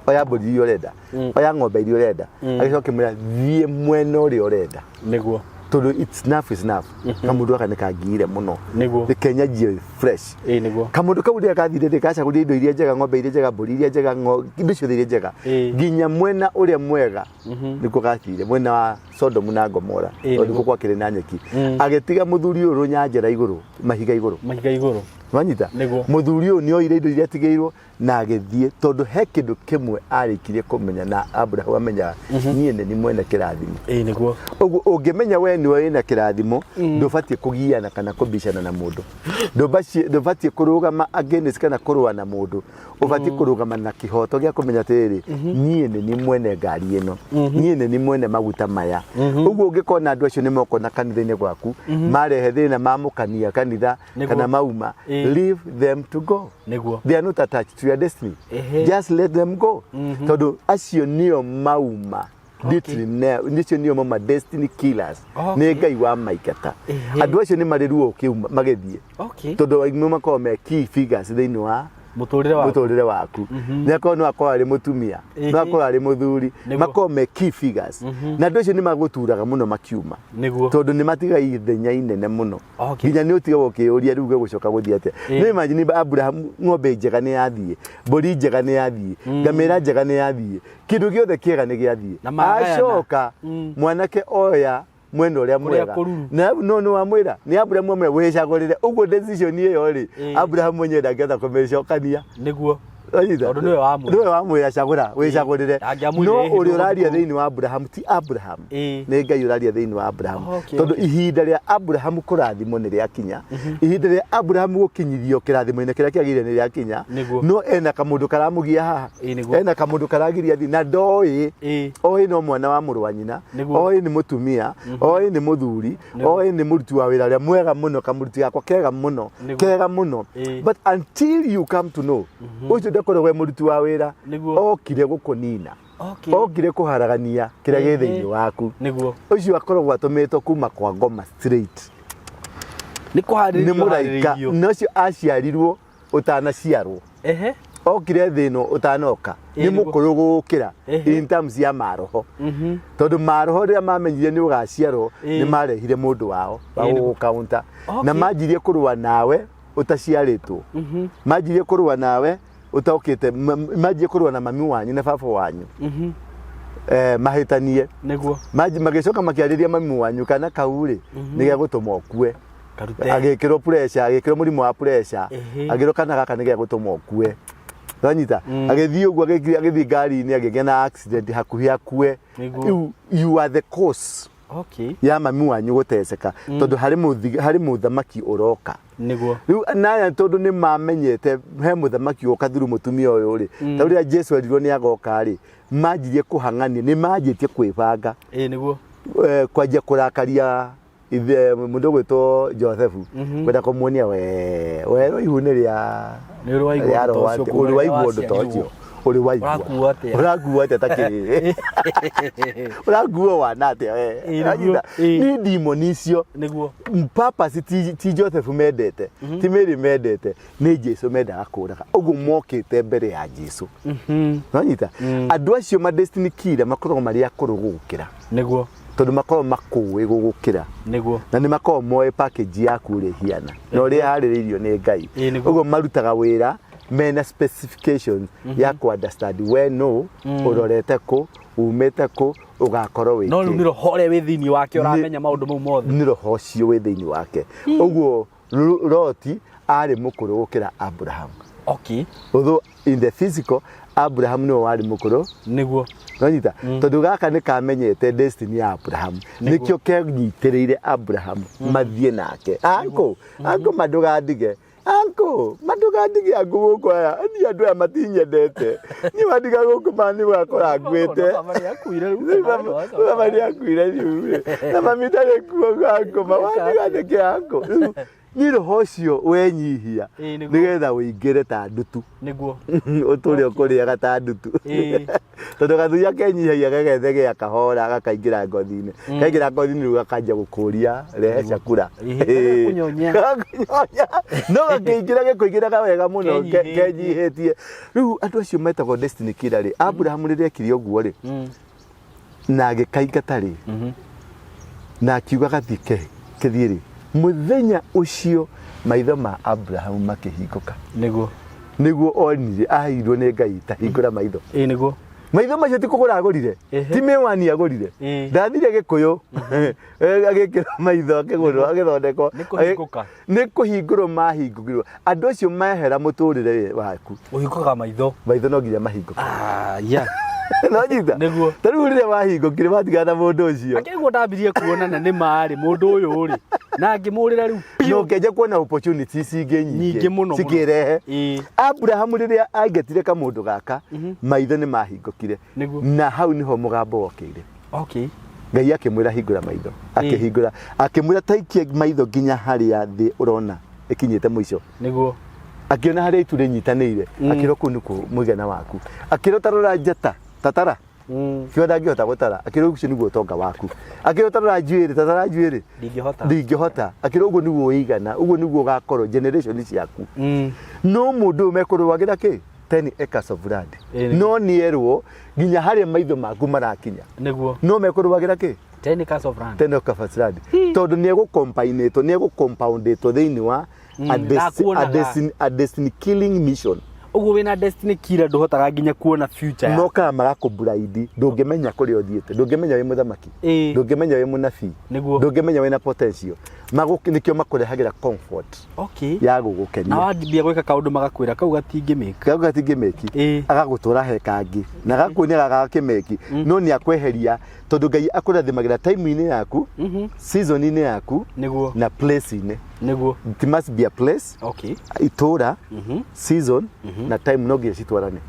Speaker 1: Oya mbũri iria ũrenda, oya ng'ombe iria ũrenda. Agĩcoka akĩmwĩra, thiĩ mwena ũrĩa ũrenda, tondũ it's enough is enough. Kamũndũ gaka nĩ kangiire mũno. Reke nyanjie fresh.
Speaker 2: Ĩĩ nĩguo.
Speaker 1: Kamũndũ kau rĩrĩa kathire rĩ, gacagũrire indo iria njega, ng'ombe iria njega, mbũri iria njega, indo ciothe iria njega, nginya mwena ũrĩa mwega nĩkuo gathire, mwena wa Sodomu na Gomora, tondũ nĩkuo gwakĩrĩ na nyeki. Agĩtiga mũthuri ũyũ rũnyanjara igũrũ, mahiga igũrũ.
Speaker 2: Mahiga igũrũ.
Speaker 1: Wanyita? Mũthuri ũyũ nĩ oire indo iria atigĩirwo na agĩthiĩ, tondũ he kĩndũ kĩmwe arĩkirie kũmenya na Abrahamu amenyaga, niĩ nĩ niĩ mwene kĩrathimo.
Speaker 2: Ĩĩ nĩguo.
Speaker 1: Ũguo ũngĩmenya we nĩwe wĩna kĩrathimo, ndũbatiĩ kũgiana kana kũbicana na mũndũ, ndũbatiĩ kũrũgama against kana kũrũa na mũndũ. Ũbatiĩ kũrũgama na kĩhoto gĩa kũmenya atĩrĩrĩ, niĩ nĩ niĩ mwene ngari ĩno, niĩ nĩ niĩ mwene maguta maya. Ũguo ũngĩkona andũ acio nĩ mokona kanitha-inĩ gwaku, marehe thĩna, mamũkania kanitha kana mauma, leave them to go. They are not attached to your destiny. Just let them go, tondũ acio nĩo mauma acio nĩo mauma destiny killers. Nĩ Ngai wa maingata. Andũ acio nĩ marĩ ruo ũkĩuma magĩthiĩ, tondũ aimwe makoragwo me key figures thĩinĩ wa
Speaker 2: Mũtũrĩre waku.
Speaker 1: Mũtũrĩre waku. Nĩ akorwo no akorwo arĩ mũtumia, no akorwo arĩ mũthuri, makorwo me key figures, na andũ acio nĩ magũturaga mũno makiuma, tondũ nĩ matigaga ithenya inene mũno, nginya nĩ ũtigagwo ũkĩyũria, rĩu gĩgũcoka gũthiĩ atĩa? Nĩ imagine Abraham, ng'ombe njega nĩ yathiĩ, mbũri njega nĩ yathiĩ, ngamĩra njega nĩ yathiĩ, kĩndũ gĩothe kĩega nĩ gĩathiĩ.
Speaker 2: Na magayana.
Speaker 1: Acoka mwanake oya mwena ũrĩa
Speaker 2: Kũrĩa
Speaker 1: mwega.
Speaker 2: kũruru.
Speaker 1: Na no nĩ wamwĩra nĩ Abraham amwĩra wĩcagũrĩre. Ũguo decision ĩyo rĩ, Abraham mwenyewe ndangĩhota kũmĩcokania. Wanyita?
Speaker 2: Tondũ nĩwe wamwĩra.
Speaker 1: Nĩwe wamwĩra cagũra wĩcagũrĩre.
Speaker 2: Ndangĩamwĩrire
Speaker 1: No
Speaker 2: ĩhĩ
Speaker 1: ũrĩa ũraria
Speaker 2: ndũgũthiĩ
Speaker 1: thĩinĩ wa Abraham ti Abraham.
Speaker 2: Ĩĩ.
Speaker 1: Nĩ Ngai ũraria thĩinĩ wa Abraham.
Speaker 2: Okay,
Speaker 1: Tondũ
Speaker 2: okay.
Speaker 1: ihinda rĩa Abraham kũrathimwo nĩ rĩakinya. Ihinda rĩa Abraham gũkinyithio kĩrathimo-inĩ kĩrĩa kĩagĩrĩire nĩ rĩakinya.
Speaker 2: Nĩguo.
Speaker 1: No ena kamũndũ karamũgia haha.
Speaker 2: Ĩĩ, nĩguo.
Speaker 1: Ena kamũndũ karagiria thiĩ na ndoĩ.
Speaker 2: Ĩĩ.
Speaker 1: Oĩ no mwana wa mũrũ wa nyina.
Speaker 2: Nĩguo.
Speaker 1: Oĩ nĩ mũtumia. Oĩ nĩ mũthuri.
Speaker 2: Nĩguo.
Speaker 1: Oĩ nĩ mũruti wa wĩra ũrĩa mwega mũno kamũruti gakwa kega mũno.
Speaker 2: Nĩguo.
Speaker 1: Kega mũno.
Speaker 2: Ĩĩ.
Speaker 1: But until you come to know ũcio ndakoragwo e mũruti wa wĩra
Speaker 2: Nĩguo.
Speaker 1: okire gũkũnina
Speaker 2: Okay.
Speaker 1: okire kũharagania kĩrĩa gĩ thĩinĩ waku
Speaker 2: Nĩguo.
Speaker 1: ũcio akoragwo atũmĩtwo kuma kwa ngoma straight
Speaker 2: Nĩ kũharĩrĩrio
Speaker 1: nĩ mũraika
Speaker 2: harĩrĩirio.
Speaker 1: na ũcio aciarirwo ũtanaciarwo
Speaker 2: Ehe.
Speaker 1: okire thĩ ĩno ũtanoka
Speaker 2: Ĩĩ,
Speaker 1: nĩ
Speaker 2: nĩguo.
Speaker 1: mũkũrũ gũkĩra
Speaker 2: Ehe.
Speaker 1: in terms ya maroho tondũ maroho rĩrĩa mamenyire nĩ ũgaciarwo
Speaker 2: Ĩĩ.
Speaker 1: nĩ marehire mũndũ wao wa
Speaker 2: Ĩĩ, nĩguo.
Speaker 1: gũgũkaunta na
Speaker 2: Okay.
Speaker 1: manjirie kũrũa nawe ũtaciarĩtwo manjirie kũrũa nawe ũtokĩte manjirie kũrũa na mami wanyu na baba wanyu mahĩtanie
Speaker 2: Nĩguo.
Speaker 1: Magĩcoka makĩarĩria mami wanyu kana kau rĩ nĩ gegũtũma ũkue
Speaker 2: Karute.
Speaker 1: agĩkĩrwo pressure agĩkĩrwo mũrimũ wa pressure
Speaker 2: Ehe.
Speaker 1: agĩrwo kana gaka nĩ gegũtũma ũkue wanyita agĩthiĩ ũguo agĩthiĩ ngari-inĩ agĩgĩa na accident hakuhĩ akue
Speaker 2: Nĩguo.
Speaker 1: Rĩu you are the cause
Speaker 2: Okay.
Speaker 1: ya mami wanyu gũteceka tondũ harĩ mũthamaki ũroka
Speaker 2: Nĩguo.
Speaker 1: rĩu naya tondũ nĩ mamenyete he mũthamaki ũka through mũtumia ũyũ rĩ ta ũrĩa Jesu erirwo nĩ agoka rĩ manjirie kũhang'ania nĩ manjĩtie kwĩbanga
Speaker 2: Ĩĩ, nĩguo.
Speaker 1: Kwanjia kũrakaria ithe mũndũ ũgwĩtwo Joseph kwenda kũmuonia we we ihu nĩ rĩa
Speaker 2: Nĩ ũrĩ waigua
Speaker 1: rĩa
Speaker 2: ũndũ ta
Speaker 1: roho
Speaker 2: ũcio
Speaker 1: atĩa?
Speaker 2: kuma
Speaker 1: Ũrĩ
Speaker 2: rĩrĩa
Speaker 1: waigua ũndũ ta ũcio
Speaker 2: waciarirwo.
Speaker 1: Ũrĩ waigua
Speaker 2: Ũrakua atĩa?
Speaker 1: Ũrakua atĩa ta kĩĩ ũrakuo wana atĩa we
Speaker 2: Ĩĩ, nĩguo.
Speaker 1: Wanyita?
Speaker 2: Ĩĩ.
Speaker 1: Nĩ demon icio
Speaker 2: Nĩguo.
Speaker 1: purpose ti Joseph mendete ti Mary mendete nĩ Jesu mendaga kũraga ũguo mokĩte mbere ya Jesu nonyita andũ acio ma destiny killer makoragwo marĩ akũrũ gũgũkĩra
Speaker 2: Nĩguo.
Speaker 1: tondũ makoragwo makũĩ gũgũkĩra
Speaker 2: Nĩguo.
Speaker 1: na nĩ makoragwo moĩ package yaku ũrĩa ĩhiana na ũrĩa ĩharĩrĩirio nĩ Ngai
Speaker 2: Ĩĩ, nĩguo.
Speaker 1: ũguo marutaga wĩra mena specifications ya ku understand we no ũrorete kũ umĩte kũ ũgakorwo wĩ
Speaker 2: No rĩu
Speaker 1: kĩ.
Speaker 2: nĩ roho ũrĩa wĩ thĩinĩ wake
Speaker 1: Nĩ-
Speaker 2: ũramenya maũndũ mau mothe.
Speaker 1: Nĩ roho ũcio wĩ thĩinĩ wake ũguo Loti arĩ mũkũrũ gũkĩra Abraham
Speaker 2: Okay.
Speaker 1: although in the physical Abraham nĩwe warĩ mũkũrũ
Speaker 2: Nĩguo.
Speaker 1: nonyita tondũ gaka nĩ kamenyete destiny ya Abraham
Speaker 2: Nĩguo.
Speaker 1: nĩkĩo kenyitĩrĩire Abraham mathiĩ nake anko anko mandũgandige anko mandũgandige anko gũkũ aya niĩ andũ aya matinyendete niĩ wandiga gũkũ ma nĩ wakora nguĩte
Speaker 2: Baba nĩakuire rĩu.
Speaker 1: Baba nĩakuire rĩu na mami ndarĩ kuo anko ma wandiga nĩkĩ anko rĩu nĩ roho ũcio wenyihia
Speaker 2: Ĩĩ, nĩguo.
Speaker 1: nĩgetha ũingĩre ta ndutu
Speaker 2: Nĩguo.
Speaker 1: ũtũre ũkũrĩaga ta ndutu
Speaker 2: Ĩĩ.
Speaker 1: tondũ gathuya kenyihagia gagethegea kahora gakaingĩra ngothi-inĩ kaingĩra ngothi-inĩ rĩu gakanjia gũkũria rehe chakula
Speaker 2: Ĩĩ, gagakũnyonya.
Speaker 1: Gagakũnyonya. No gakĩingĩra gĩkũingĩraga wega mũno
Speaker 2: Kenyihĩtie.
Speaker 1: kenyihĩtie rĩu andũ acio metagwo destiny killer rĩ Abraham rĩrĩa ekire ũguo rĩ na agĩkaingata rĩ na akiuga gathiĩ kĩthiĩ rĩ mũthenya ũcio maitho ma Abraham makĩhingũka
Speaker 2: Nĩguo.
Speaker 1: Nĩguo onire aheirwo nĩ Ngai ta hingũra maitho
Speaker 2: Ĩĩ, nĩguo.
Speaker 1: Maitho macio ti kũgũra agũrire
Speaker 2: Ehe.
Speaker 1: ti mĩwani agũrire
Speaker 2: Ĩĩ.
Speaker 1: Ndathire gĩkũyũ agĩkĩrwo maitho akĩgũrwo agĩthondekwo
Speaker 2: Nĩ kũhingũka.
Speaker 1: Nĩ kũhingũrwo mahingũkirwo andũ acio mehera mũtũrĩre waku
Speaker 2: Ũhingũkaga maitho.
Speaker 1: Maitho no nginya mahingũke
Speaker 2: Ah, yeah.
Speaker 1: No nyita
Speaker 2: Nĩguo.
Speaker 1: Ta rĩu rĩrĩa wahingũkire watigana na mũndũ ũcio
Speaker 2: Akĩguo ndambirie kuona na nĩ marĩ mũndũ ũyũ rĩ na ngĩmũrĩra rĩu
Speaker 1: na
Speaker 2: biũ.
Speaker 1: ũkĩanjia kuona opportunities ingĩ
Speaker 2: Nyingĩ
Speaker 1: nyingĩ
Speaker 2: mũno mũno.
Speaker 1: cikĩrehe
Speaker 2: Ĩĩ.
Speaker 1: Abraham rĩrĩa aingatire kamũndũ gaka maitho nĩ mahingũkire
Speaker 2: Nĩguo.
Speaker 1: Na hau nĩho mũgambo wokĩire
Speaker 2: Okay.
Speaker 1: Ngai akĩmwĩra hingũra maitho akĩhingũra akĩmwĩra taikie maitho nginya harĩa thĩ ũrona ĩkinyĩte mũico
Speaker 2: Nĩguo.
Speaker 1: Akĩona harĩa itu rĩnyitanĩire akĩrwo kũu nĩkuo mũigana waku akĩrwo tarora njata tatara kiuga ndangĩhota gũtara akĩrwo ũcio nĩguo ũtonga waku akĩrwo tarora njuĩrĩ tatara njuĩrĩ
Speaker 2: Ndingĩhota.
Speaker 1: Ndingĩhota akĩrwo ũguo nĩguo ũigana ũguo nĩguo ũgakorwo generation ciaku no mũndũ ũyũ mekũrũagĩra kĩ 10 acres of land
Speaker 2: Ĩĩ.
Speaker 1: No nĩerwo nginya harĩa maitho maku marakinya
Speaker 2: Nĩguo.
Speaker 1: No mekũrũagĩra kĩ
Speaker 2: 10 acres of land.
Speaker 1: 10 acres of land tondũ nĩegũkombainĩtwo nĩegũcompoundĩtwo thĩinĩ wa
Speaker 2: Ndakuonaga.
Speaker 1: a destiny killing mission.
Speaker 2: Ũguo wĩna destiny killer ndũhotaga nginya kuona future yaku.
Speaker 1: Mokaga magakũburaidi, ndũngĩmenya kũrĩa ũthiĩte, ndũngĩmenya wĩ mũthamaki, ndũngĩmenya wĩ mũnabii, ndũngĩmenya wĩna potential. Nĩkĩo makũrehagĩra comfort ya
Speaker 2: Na
Speaker 1: gũgũkenia.
Speaker 2: Wambia gwĩka kaũndũ magakwĩra kau gatingĩmĩka.
Speaker 1: Kau gatingĩmĩki. Agagũtwara he kangĩ na agakuonia gagakĩmĩki, no nĩ akweheria tondũ Ngai akũrathimagĩra time-inĩ yaku, season-inĩ yaku na place-inĩ. It must be a place, itũra, season na time, no nginya citwarane.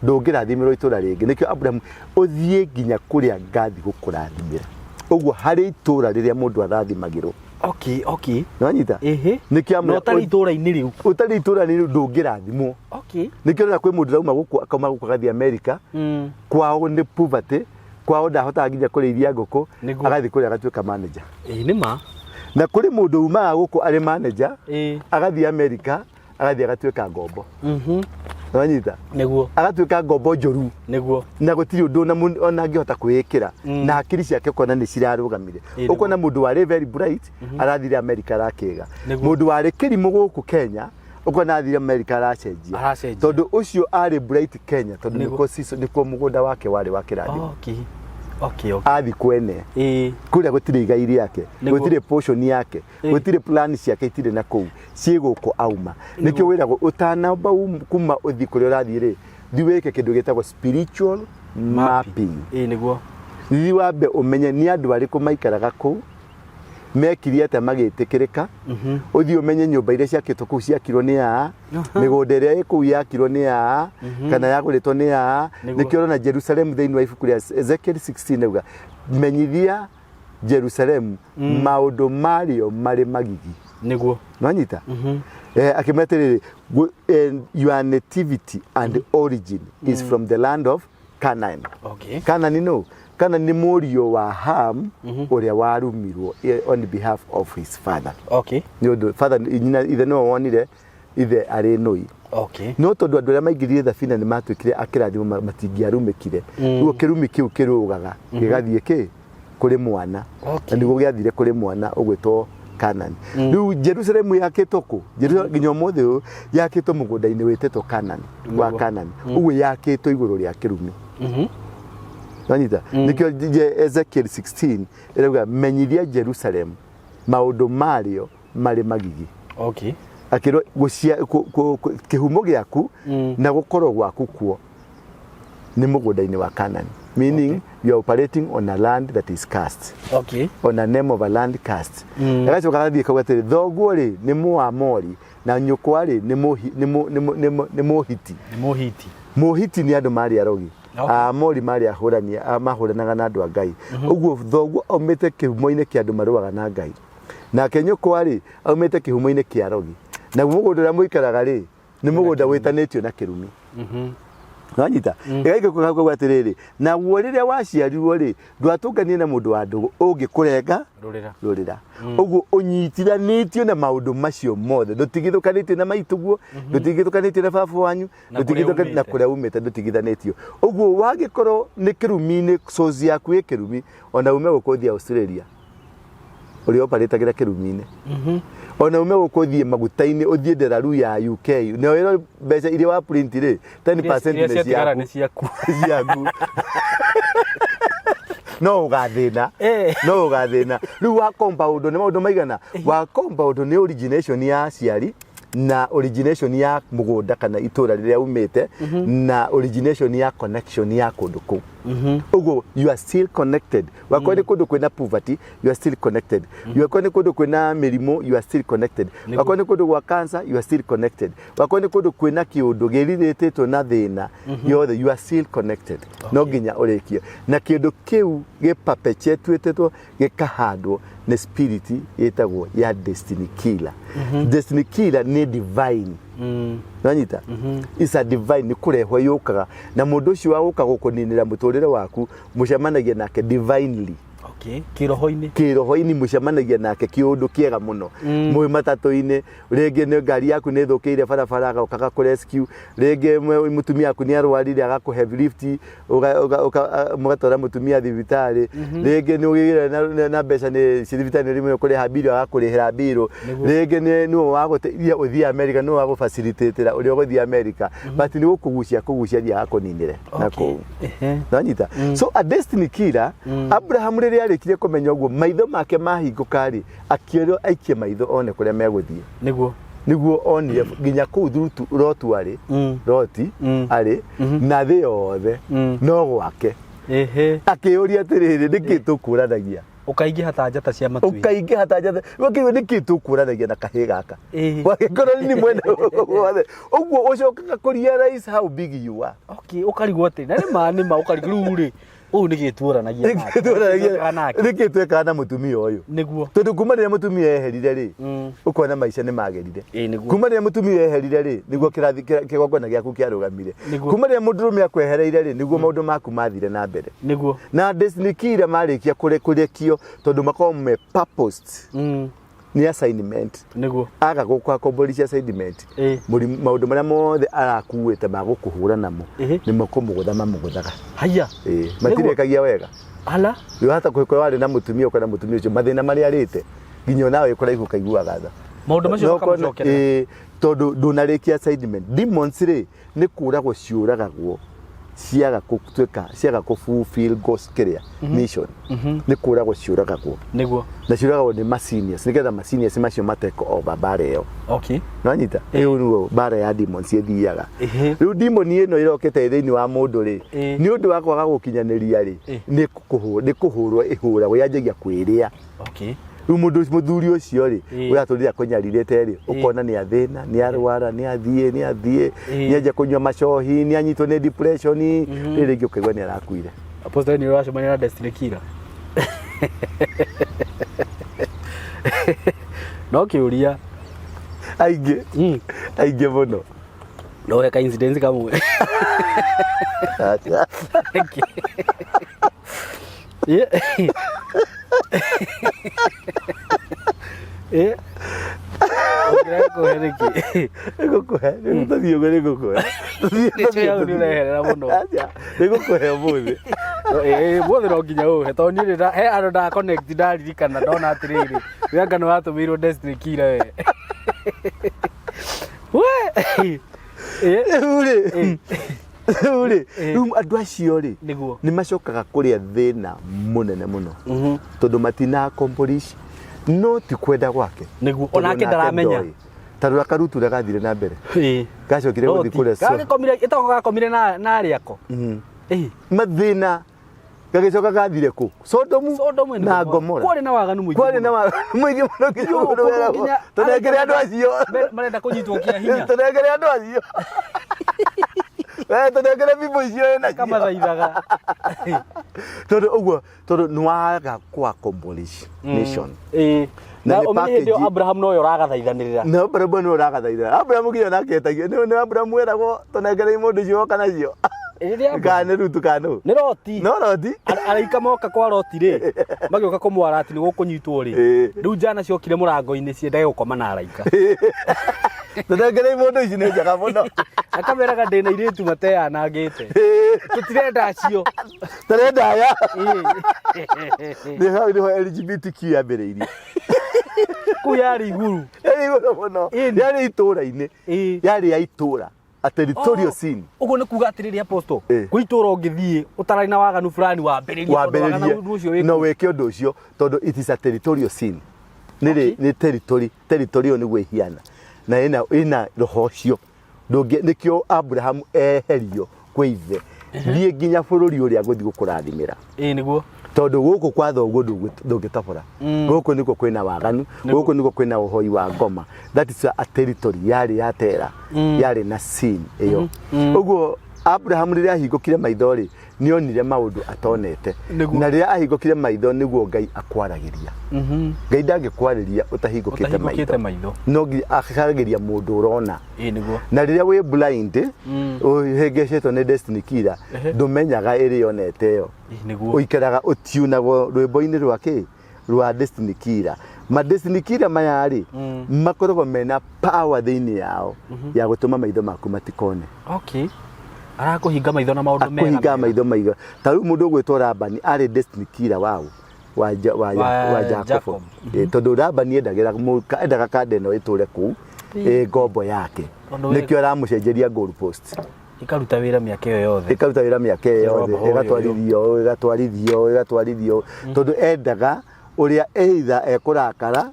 Speaker 1: Ndũngĩrathimĩrwo itũra rĩngĩ. Nĩkĩo Abraham ũthiĩ nginya kũrĩa ngathi gũkũrathimĩra. Ũguo harĩ itũra rĩrĩa mũndũ arathimagĩrwo. Nĩwanyita? Nĩkĩo
Speaker 2: Na ũtarĩ itũra-inĩ rĩu.
Speaker 1: Ũtarĩ itũra rĩu ndũngĩrathimwo. Nĩkĩo ũrona kwĩ mũndũ ũrauma gũkũ, akauma gũkũ agathiĩ America, kwao nĩ poverty, kwao ndahotaga nginya kũrĩithia ngũkũ, agathiĩ kũrĩa agatuĩka manager.
Speaker 2: Ĩĩ nĩ ma.
Speaker 1: Na kũrĩ mũndũ umaga gũkũ arĩ manager, agathiĩ America, agathiĩ agatuĩka ngombo. Nĩwanyita? Agatuĩka ngombo njũru. Na gũtirĩ ũndũ ona angĩhota kwĩĩkĩra, na hakiri ciake ũkona nĩ cirarũgamire. Ũkona mũndũ warĩ very bright arathire America arakĩga. Mũndũ warĩ kĩrimũ gũkũ Kenya ũkona athire America aracenjia.
Speaker 2: Aracenjia.
Speaker 1: Tondũ ũcio arĩ bright Kenya tondũ nĩkuo nĩkuo mũgũnda wake warĩ wa kĩrathimo. Athi kwene kũrĩa gũtirĩ igai rĩake, gũtirĩ portion yake, gũtirĩ plan ciake, itirĩ na kũu, ciĩ gũkũ auma. Nĩkĩo wĩragwo ũtanamba kuma ũthiĩ kũrĩa ũrathiĩ rĩ, thiĩ wĩke kĩndũ gĩtagwo spiritual mapping.
Speaker 2: Ĩĩ nĩguo.
Speaker 1: Thiĩ wambe ũmenye nĩ andũ arĩkũ maikaraga kũu, mekire atĩa magĩtĩkĩrĩka, ũthiĩ ũmenye nyũmba iria ciakĩtwo kũu ciakirwo nĩ aa, mĩgũnda ĩrĩa ĩ kũu yakirwo nĩ aa, kana yagũrĩtwo nĩ aa. Nĩkĩo ũrona Jerusalem thĩinĩ wa ibuku rĩa Ezekiel 16 auga menyithia Jerusalem maũndũ marĩo marĩ magigi. Nwanyita? Akĩmwĩra atĩrĩrĩ, your nativity and origin is from the land of Canaan. Canaan no Canaan nĩ mũriũ wa Ham ũrĩa warumirwo on behalf of his father. Nĩ ũndũ father nyina ithe nĩwe wonire ithe arĩ nũi. No tondũ andũ arĩa maingĩrire thabina nĩ matuĩkire akĩrathimo, matingĩarumĩkire. Rĩu kĩrumi kĩu kĩrũgaga gĩgathiĩ kĩ kũrĩ mwana. Na nĩguo gĩathire kũrĩ mwana ũgwĩtwo Canaan. Rĩu Jerusalemu yakĩtwo kũ? Jerusalemu nginya ũmũthĩ ũyũ yakĩtwo mũgũnda-inĩ wĩtĩtwo Canaan, wa Canaan. Ũguo yakĩtwo igũrũ rĩa kĩrumi. Wanyita? Nĩkĩo Ezekiel 16 ĩrauga menyithia Jerusalem maũndũ marĩo marĩ magigi. Akĩrwo kĩhumo gĩaku na gũkorwo gwaku kuo nĩ mũgũnda-inĩ wa Canaan. Meaning you are operating on a land that is cursed. On a name of a land cursed. Agacoka agathiĩ kauga atĩrĩ, thoguo rĩ nĩ Mũamori na nyũkwa rĩ nĩ nĩ Mũhiti.
Speaker 2: Nĩ Mũhiti.
Speaker 1: Mũhiti nĩ andũ marĩ arogi. Aamori marĩ ahũrani, mahũranaga na andũ a Ngai. Ũguo thoguo aumĩte kĩhumo-inĩ kĩa andũ marũaga na Ngai. Nake nyũkwa rĩ aumĩte kĩhumo-inĩ kĩa arogi. Naguo mũgũnda ũrĩa mũikaraga rĩ nĩ mũgũnda wĩtanĩtio na kĩrumi. Wanyita? Ĩgaikũrũka hau kauga atĩrĩrĩ, naguo rĩrĩa waciarirwo rĩ, ndwatũnganire na mũndũ wa ndũgũ ũngĩkũrenga
Speaker 2: Rũrĩra.
Speaker 1: Rũrĩra. Ũguo ũnyitithanĩtio na maũndũ macio mothe, ndũtigithũkanĩtio na maitũguo, ndũtigithũkanĩtio na baba wanyu,
Speaker 2: Na kũrĩa
Speaker 1: na
Speaker 2: umĩte.
Speaker 1: kũrĩa umĩte ndũtigithanĩtio. Ũguo wangĩkorwo nĩ kĩrumi-inĩ, source yaku ĩ kĩrumi, ona ume gũkũ ũthiĩ Australia, ũrĩa oparĩtagĩra kĩrumi-inĩ, ona ume gũkũ ũthiĩ maguta-inĩ, ũthiĩ nderaru ya UK, na wĩrwo mbeca iria wa print rĩ, 10%
Speaker 2: Iria
Speaker 1: nĩ
Speaker 2: ciatigara
Speaker 1: ciaku.
Speaker 2: Nĩ ciaku.
Speaker 1: Ciaku no ũgathĩna. No ũgathĩna. Rĩu wa compound nĩ maũndũ maigana wa compound nĩ origination ya aciari na origination ya mũgũnda kana itũra rĩrĩa umĩte na origination ya connection ya kũndũ kũu. Ũguo you are still connected. Wakorwo nĩ kũndũ kwĩna poverty, you are still connected. Wakorwo nĩ kũndũ kwĩna mĩrimũ, you are still connected. Wakorwo nĩ kũndũ gwa cancer, you are still connected. Wakorwo nĩ kũndũ kwĩna kĩũndũ gĩrirĩtĩtwo na thĩna yothe, you are still connected. No nginya ũrĩkie na kĩndũ kĩu gĩperpetuatĩtwo, gĩkahandwo nĩ spirit ĩtagwo ya destiny killer. Destiny killer nĩ divine. Nanyita? Is a divine, nĩ kũrehwo yũkaga na mũndũ ũcio wa gũka gũkũninĩra mũtũrĩre waku, mũcemanagia nake divinely.
Speaker 2: Okay. Kĩroho-inĩ.
Speaker 1: Kĩroho-inĩ mũcemanagia nake kĩũndũ kĩega mũno. Mwĩ matatũ-inĩ, rĩngĩ nĩ ngari yaku nĩ ĩthũkĩire barabara agoka agakũ rescue, rĩngĩ mũtumia waku nĩ arwarire agakũhe lift mũgatwara mũtumia thibitarĩ, rĩngĩ nĩ ũgĩire na mbeca nĩ ci thibitarĩ nĩ rĩmwe kũrĩha mbirũ agakũrĩhĩra mbirũ, rĩngĩ nĩwe wagũteithia ũthiĩ America, nĩwe wagũ facilitate ũrĩa ũgũthiĩ America, but nĩ gũkũgucia kũgucia athiaga akũninĩre na kũu. Nanyita. So a destiny killer, Abraham rĩrĩa arĩkirie kũmenya ũguo, maitho make mahingũka rĩ, akĩrwo aikie maitho one kũrĩa megũthiĩ. Nĩguo onire nginya kũu Lotu arĩ, Loti arĩ na thĩ yothe no gwake. Akĩyũria atĩrĩrĩ, nĩkĩ tũkũranagia?
Speaker 2: Ũkaingĩha ta njata cia matu-inĩ.
Speaker 1: Ũkaingĩha ta njata. Ũkĩigua nĩkĩ tũkũranagia na kahĩĩ gaka? Wagĩkorwo nĩ mwene wothe. Ũguo ũcokaga kũ realize how big you are.
Speaker 2: Okay, ũkarigwo atĩ na nĩ ma nĩ ma ũkarigwo rĩu rĩ ũyũ nĩ gĩtuoranagia nake.
Speaker 1: Nĩkĩ
Speaker 2: nake.
Speaker 1: Nĩkĩ twekaga na mũtumia ũyũ?
Speaker 2: Nĩguo.
Speaker 1: Tondũ kuma rĩrĩa mũtumia eherire rĩ, ũkona maica nĩ magĩrire.
Speaker 2: Nĩguo.
Speaker 1: Kuma rĩrĩa mũtumia eherire rĩ, nĩguo kĩrathi kĩgongona gĩaku kĩarũgamire.
Speaker 2: Nĩguo.
Speaker 1: Kuma rĩrĩa mũndũrũme akwehereire rĩ, nĩguo maũndũ maku mathire na mbere.
Speaker 2: Nĩguo.
Speaker 1: Na destiny killer marĩkia kũrekio tondũ makoragwo me purposed nĩ assignment.
Speaker 2: Nĩguo.
Speaker 1: Aga gũkũ accomplish assignment. Maũndũ marĩa mothe arakuĩte ma gũkũhũra namo nĩmo kũmũgũtha mamũgũthaga.
Speaker 2: Haya.
Speaker 1: Matirĩkagia wega.
Speaker 2: Ala.
Speaker 1: Rĩu hata kũhĩkwo warĩ na mũtumia ũkona mũtumia ũcio mathĩna marĩa arĩte nginya onawe wĩ kũraihu ũkaiguaga tha.
Speaker 2: Maũndũ macio makamũcokerera.
Speaker 1: Tondũ ndũnarĩkia assignment. Demons rĩ nĩ kũragwo ciũragagwo ciaga gũtuĩka ciaga kũ fulfill God's kĩrĩa mission. Nĩ kũragwo ciũragagwo.
Speaker 2: Nĩguo.
Speaker 1: Na ciũragagwo nĩ ma seniors nĩgetha ma seniors macio ma take over mbara ĩyo.
Speaker 2: Okay.
Speaker 1: Nĩwanyita? Ĩyo nĩguo mbara ya demons ĩthiaga. Rĩu demon ĩno ĩrokĩte thĩinĩ wa mũndũ rĩ, nĩ ũndũ wa kwaga gũkinyanĩria rĩ, nĩ kũhũrwo ĩhũragwo yanjagia kwĩrĩa.
Speaker 2: Okay.
Speaker 1: Rĩu mũndũ mũthuri ũcio rĩ, ũratũrire akũnyarirĩte rĩ, ũkona nĩ athĩna, nĩ arwara, nĩ athiĩ, nĩ athiĩ, nĩ anjia kũnyua macohi, nĩ anyitwo nĩ depression, rĩrĩ rĩngĩ ũkaigua nĩ arakuire.
Speaker 2: Apostle nĩ ũracemania na destiny killer. No kĩũria.
Speaker 1: Aingĩ. Aingĩ mũno.
Speaker 2: No he ka incident kamwe.
Speaker 1: Acha.
Speaker 2: Ũngĩrega kũhe nĩkĩ?
Speaker 1: Nĩngũkũhe, tũthiĩ ũguo nĩngũkũhe.
Speaker 2: Nĩkĩo hau nĩ ũreherera mũno.
Speaker 1: Acha, nĩngũkũhe ũmũthĩ.
Speaker 2: Ũmũthĩ no nginya ũhe tondũ niĩ nĩ he andũ nda connect ndaririkana ndona atĩrĩrĩ we anga nĩ watũmĩirwo Destiny Killer we. We.
Speaker 1: Rĩu rĩ, rĩu rĩ, rĩu andũ acio rĩ,
Speaker 2: Nĩguo.
Speaker 1: nĩ macokaga kũrĩa thĩna mũnene mũno tondũ matina accomplish no ti kwenda gwake.
Speaker 2: Nĩguo.
Speaker 1: Tondũ
Speaker 2: Onake ndaramenya.
Speaker 1: ndoĩ. Ta rora karutu ũrĩa gathire na mbere. Gacokire gũthiĩ
Speaker 2: Loti.
Speaker 1: kũrĩa
Speaker 2: Gagĩkomire ĩtagwo gakomire na arĩ ako.
Speaker 1: Mathĩna gagĩcoka gathire kũ? Sodomu
Speaker 2: Sodomu and
Speaker 1: na
Speaker 2: Gomorrah.
Speaker 1: Gomora.
Speaker 2: Kwarĩ na waganu mũingĩ
Speaker 1: Kwarĩ
Speaker 2: mũno.
Speaker 1: na waganu mũingĩ mũno nginya
Speaker 2: Yo,
Speaker 1: mũndũ
Speaker 2: kũndũ
Speaker 1: weragwo,
Speaker 2: nginya
Speaker 1: tũnengere andũ acio.
Speaker 2: Marenda kũnyitwo kĩa hinya.
Speaker 1: Tũnengere andũ acio. We tũnengere bimbo icio wĩ nacio.
Speaker 2: Kamathaithaga.
Speaker 1: Tondũ ũguo tondũ nĩ waga kũ accomplish mission.
Speaker 2: Na
Speaker 1: Na nĩ
Speaker 2: ũmenye hĩndĩ ĩyo
Speaker 1: package-
Speaker 2: Abraham nowe ũragathaithanĩrĩra.
Speaker 1: Na Abrahamu nĩwe ũragathaithana. Abrahamu nginya nake etagio. Nĩ Abrahamu weragwo tũnengere mũndũ ũcio woka nacio.
Speaker 2: Rĩrĩa
Speaker 1: Kana nĩ Rutu kana nũ?
Speaker 2: Nĩ Loti.
Speaker 1: No Loti.
Speaker 2: Araika moka kwa Loti rĩ, magĩũka kũmwara atĩ nĩ gũkũnyitwo rĩ. Rĩu njana ciokire mũrango-inĩ ciendage gũkoma na araika.
Speaker 1: Tũnengere mũndũ ici nĩ njega mũno.
Speaker 2: Akameraga ndĩna airĩtu mateyanangĩte. Tũtirenda acio.
Speaker 1: Tũrenda aya. Nĩ hau nĩho LGBTQ yambĩrĩirie.
Speaker 2: Kũu yarĩ igũrũ.
Speaker 1: Yarĩ igũrũ mũno. Yarĩ itũũra-inĩ. Yarĩ ya itũũra. A territorial sin.
Speaker 2: Ũguo nĩ kuga atĩrĩrĩ apostle, kwĩ itũũra ũngĩthiĩ ũtararĩ na waganu fulani wambĩrĩrie tondũ waganu ũcio
Speaker 1: wambĩrĩrie
Speaker 2: wĩ
Speaker 1: no
Speaker 2: kũu.
Speaker 1: wĩke ũndũ ũcio tondũ it is a territorial sin. Nĩ nĩ territory, territory ĩyo nĩguo ĩhiana na ĩna roho ũcio. Ndũngĩ nĩkĩo Abraham eherio kwĩ ithe thiĩ nginya bũrũri ũrĩa ngũthiĩ gũkũrathimĩra.
Speaker 2: Nĩguo.
Speaker 1: Tondũ gũkũ kwa thoguo ndũngĩtobora. Gũkũ nĩkuo kwĩna waganu, gũkũ nĩkuo kwĩna ũhoi wa ngoma. That is a territory yarĩ ya tera, yarĩ na sin ĩyo. Ũguo Abraham rĩrĩa ahingũkire maitho rĩ, nĩ onire maũndũ atonete. Na rĩrĩa ahingũkire maitho nĩguo Ngai akwaragĩria. Ngai ndangĩkwarĩria ũtahingũkĩte maitho.
Speaker 2: Maitho.
Speaker 1: No nginya akaragĩria mũndũ ũrona.
Speaker 2: Ĩĩ nĩguo.
Speaker 1: Na rĩrĩa wĩ blind, ũhĩngĩcĩtwo nĩ destiny killer, ndũmenyaga ĩrĩa onete ĩyo.
Speaker 2: Ĩĩ nĩguo.
Speaker 1: Ũikaraga ũtiunagwo rwĩmbo-inĩ rwa kĩ? Rwa destiny killer. Ma destiny killer maya rĩ, makoragwo mena power thĩinĩ yao ya gũtũma maitho maku matikone.
Speaker 2: Okay. Arakũhinga maitho na maũndũ mega.
Speaker 1: Akũhinga maitho maiga. Ta rĩu mũndũ ũgwĩtwo Labani arĩ destiny killer wao wa Jacobo.
Speaker 2: Jacob.
Speaker 1: Tondũ Labani endagĩra endaga kanda ĩno ĩtũre kũu ĩ ngombo yake.
Speaker 2: Tondũ
Speaker 1: Nĩkĩo aramũcenjeria goal post.
Speaker 2: Ikaruta wĩra mĩaka ĩyo yothe.
Speaker 1: Ĩkaruta wĩra mĩaka ĩyo yothe,
Speaker 2: Ĩromba ũyũ.
Speaker 1: Ĩgatwarithio ũũ, ĩgatwarithio ũũ, ĩgatwarithio ũũ. Tondũ endaga ũrĩa either ekũrakara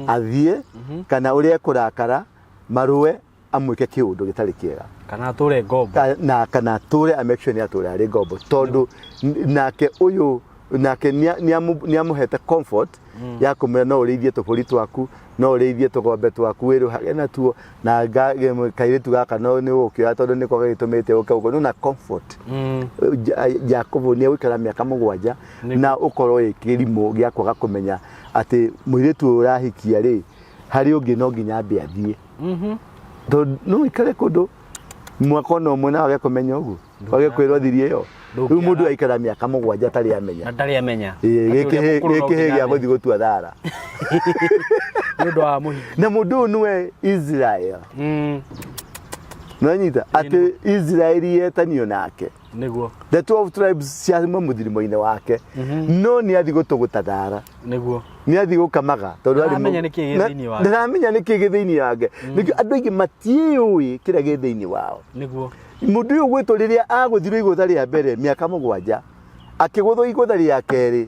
Speaker 1: athiĩ, kana ũrĩa ekũrakara marũe amwĩke kĩũndũ gĩtarĩ kĩega.
Speaker 2: Kana atũre ngombo.
Speaker 1: Na kana atũre a make sure nĩ atũra arĩ ngombo, tondũ nake ũyũ nake nĩamũhete comfort ya kũmwĩra no ũrĩithie tũbũri twaku, no ũrĩithie tũgombe twaku, wĩrũhage natuo, na kairĩtu gaka no nĩ ũgũkĩoya tondũ nĩko gagĩtũmĩte ũke gũkũ. Nĩwona comfort. Jacobo nĩ egũikara mĩaka 7 na ũkorwo wĩ kĩrimũ gĩa kwaga kũmenya atĩ mũirĩtu ũyũ ũrahikia rĩ, harĩ ũngĩ no nginya ambe athiĩ. Tondũ no ũikare kũndũ mwaka ona ũmwe na wage kũmenya ũguo, wage kwĩrwo thiri ĩyo. Rĩu mũndũ aikara mĩaka 7 atarĩ amenya.
Speaker 2: Na ndarĩ amenya.
Speaker 1: Ĩĩ,
Speaker 2: Atĩ ũrĩa mũkũrũ no
Speaker 1: gĩkĩ
Speaker 2: nginya
Speaker 1: gĩa
Speaker 2: amenye.
Speaker 1: gũthiĩ gũtua thara.
Speaker 2: Nĩ ũndũ wa mũhiki.
Speaker 1: Na mũndũ ũyũ nĩwe Israel. Nĩwanyita atĩ Israel yetanio nake.
Speaker 2: Nĩguo.
Speaker 1: The 12 tribes ciauma mũthirimo-inĩ wake. No nĩ athiĩ gũtũgũta thara.
Speaker 2: Nĩguo.
Speaker 1: Nĩ athiĩ gũkamaga tondũ arĩ
Speaker 2: Ndaramenya nĩkĩ gĩ thĩinĩ wake.
Speaker 1: Ndaramenya nĩkĩ gĩ thĩinĩ wake. Nĩkĩo andũ aingĩ matiĩũĩ kĩrĩa gĩ thĩinĩ wao.
Speaker 2: Nĩguo.
Speaker 1: Mũndũ ũyũ gwĩtwo rĩrĩa agũthirwo igũtha rĩa mbere mĩaka 7, akĩgũthwo igũtha rĩa kerĩ,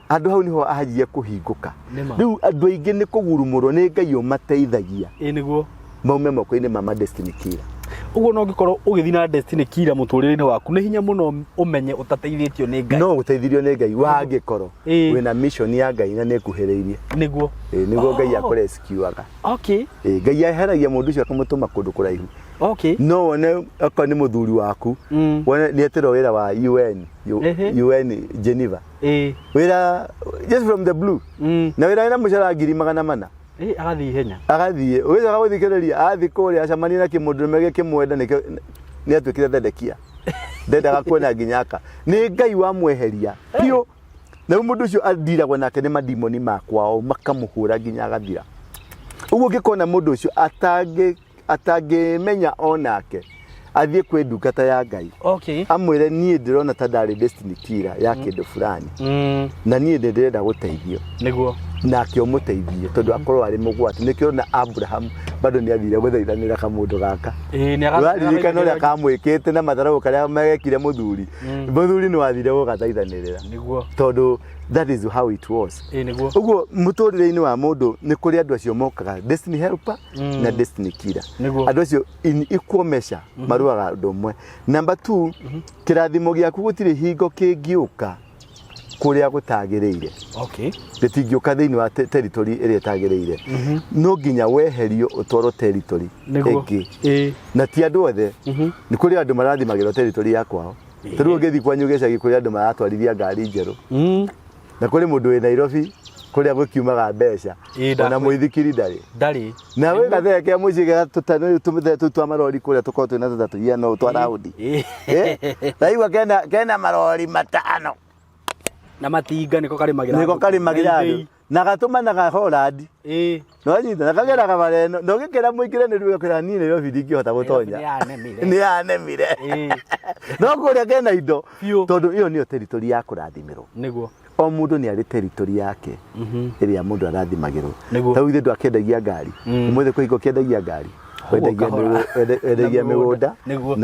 Speaker 1: handũ hau niho anjia kũhingũka.
Speaker 2: Nĩma.
Speaker 1: Rĩu andũ aingĩ nĩ kũgurumũrwo nĩ Ngai ũmateithagia.
Speaker 2: Ĩĩ nĩguo.
Speaker 1: Maume moko-inĩ ma destiny killer.
Speaker 2: Ũguo no ũngĩkorwo ũgĩthiĩ na destiny killer mũtũrĩre-inĩ waku, nĩ hinya mũno ũmenye ũtateithĩtio nĩ Ngai.
Speaker 1: No ũteithirio nĩ Ngai wangĩkorwo
Speaker 2: Ĩĩ.
Speaker 1: wĩna mission ya Ngai na nĩ ĩkuhĩrĩirie.
Speaker 2: Nĩguo.
Speaker 1: Ĩĩ, nĩguo Ngai
Speaker 2: Oh.
Speaker 1: akũrescuaga.
Speaker 2: Okay.
Speaker 1: Ĩĩ, Ngai eheragia mũndũ ũcio akamũtũma kũndũ kũraihu.
Speaker 2: Okay.
Speaker 1: No wone okorwo nĩ mũthuri waku, wone nĩ etĩrwo wĩra wa UN, UN Geneva.
Speaker 2: Ĩĩ.
Speaker 1: Wĩra just from the blue. Na wĩra wĩna mũcara 400,000.
Speaker 2: Ĩĩ, agathiĩ ihenya.
Speaker 1: Agathiĩ, ũgĩcoka gũthikĩrĩria, athiĩ kũrĩa acemanie na kĩmũndũrũme gĩkĩmwenda nĩkĩo nĩ atuĩkire Thedekia. Ndendaga kuona nginya aka. Nĩ Ngai wamweheria biũ. Na rĩu mũndũ ũcio andiragwo nake nĩ madimoni ma kwao makamũhũra nginya agathira. Ũguo ũngĩkona mũndũ ũcio atangĩmenya onake athiĩ kwĩ ndungata ya Ngai.
Speaker 2: Okay.
Speaker 1: Amwĩre niĩ ndĩrona ta ndarĩ destiny killer ya kĩndũ fulani. Na niĩ nĩ ndĩrenda gũteithio.
Speaker 2: Nĩguo.
Speaker 1: Nake ũmũteithie tondũ akorwo arĩ mũgwati. Nĩkĩo na Abraham bado nĩ athire gũthaithanĩra kamũndũ gaka.
Speaker 2: Ĩĩ, nĩ
Speaker 1: Ũraririkana ũrĩa kamwĩkĩte na matharau karĩa megekire mũthuri. Mũthuri nĩ wathire gũgathaithanĩrĩra.
Speaker 2: Nĩguo.
Speaker 1: Tondũ that is how it was.
Speaker 2: Ĩĩ, nĩguo.
Speaker 1: Ũguo mũtũrĩre-inĩ wa mũndũ nĩ kũrĩ andũ acio mokaga destiny helper na destiny killer.
Speaker 2: Nĩguo.
Speaker 1: Andũ acio in equal measure marũaga ũndũ ũmwe. Number 2, kĩrathimo gĩaku gũtirĩ hingo kĩngĩũka kũrĩa gũtagĩrĩire.
Speaker 2: Okay.
Speaker 1: Gĩtingĩũka thĩinĩ wa territory ĩrĩa ĩtagĩrĩire. No nginya weherio ũtwarwo territory
Speaker 2: Nĩguo.
Speaker 1: ĩngĩ.
Speaker 2: Ĩĩ.
Speaker 1: Na ti andũ othe. Nĩ kũrĩ andũ marathimagĩrwo territory ya kwao. Ta rĩu ũngĩthiĩ kwanyu gĩcagi kũrĩ andũ maratwarithia ngari njerũ. Na kũrĩ mũndũ wĩ Nairobi kũrĩa gũkiumaga mbeca.
Speaker 2: Ĩĩ,
Speaker 1: Ona mũithikiri ndarĩ.
Speaker 2: Ndarĩ.
Speaker 1: Na wĩ gathee kĩa mũciĩ ga tũtano tũmĩthee tũu twa marori kũrĩa tũkoragwo twĩna tũtatũ iria no twa raundi.
Speaker 2: Ĩĩ.
Speaker 1: Ndaigua kena marori 5.
Speaker 2: Na matinga nĩko karĩmagĩra
Speaker 1: Nĩko
Speaker 2: andũ.
Speaker 1: karĩmagĩra andũ. Na gatũmanaga Holland.
Speaker 2: Ĩĩ.
Speaker 1: Nĩwanyita, na kageraga bara ĩno. Na ũgĩkĩra mũingĩre nĩ ruo kwĩra niĩ Nairobi ndingĩhota gũtonya.
Speaker 2: Nĩyanemire.
Speaker 1: Nĩyanemire.
Speaker 2: Ĩĩ.
Speaker 1: No kũrĩa kena indo.
Speaker 2: Biũ.
Speaker 1: Tondũ ĩyo nĩyo territory ya kũrathimĩrwo.
Speaker 2: Nĩguo.
Speaker 1: O mũndũ nĩ arĩ territory yake ĩrĩa mũndũ arathimagĩrwo.
Speaker 2: Nĩguo.
Speaker 1: Ta rĩu ithuĩ ndwakĩendagia ngari. Ũmũthĩ kwĩ hingo ũkĩendagia ngari. Wendagia
Speaker 2: kahora.
Speaker 1: wendagia
Speaker 2: Na mĩgũnda.
Speaker 1: mĩgũnda
Speaker 2: Nĩguo.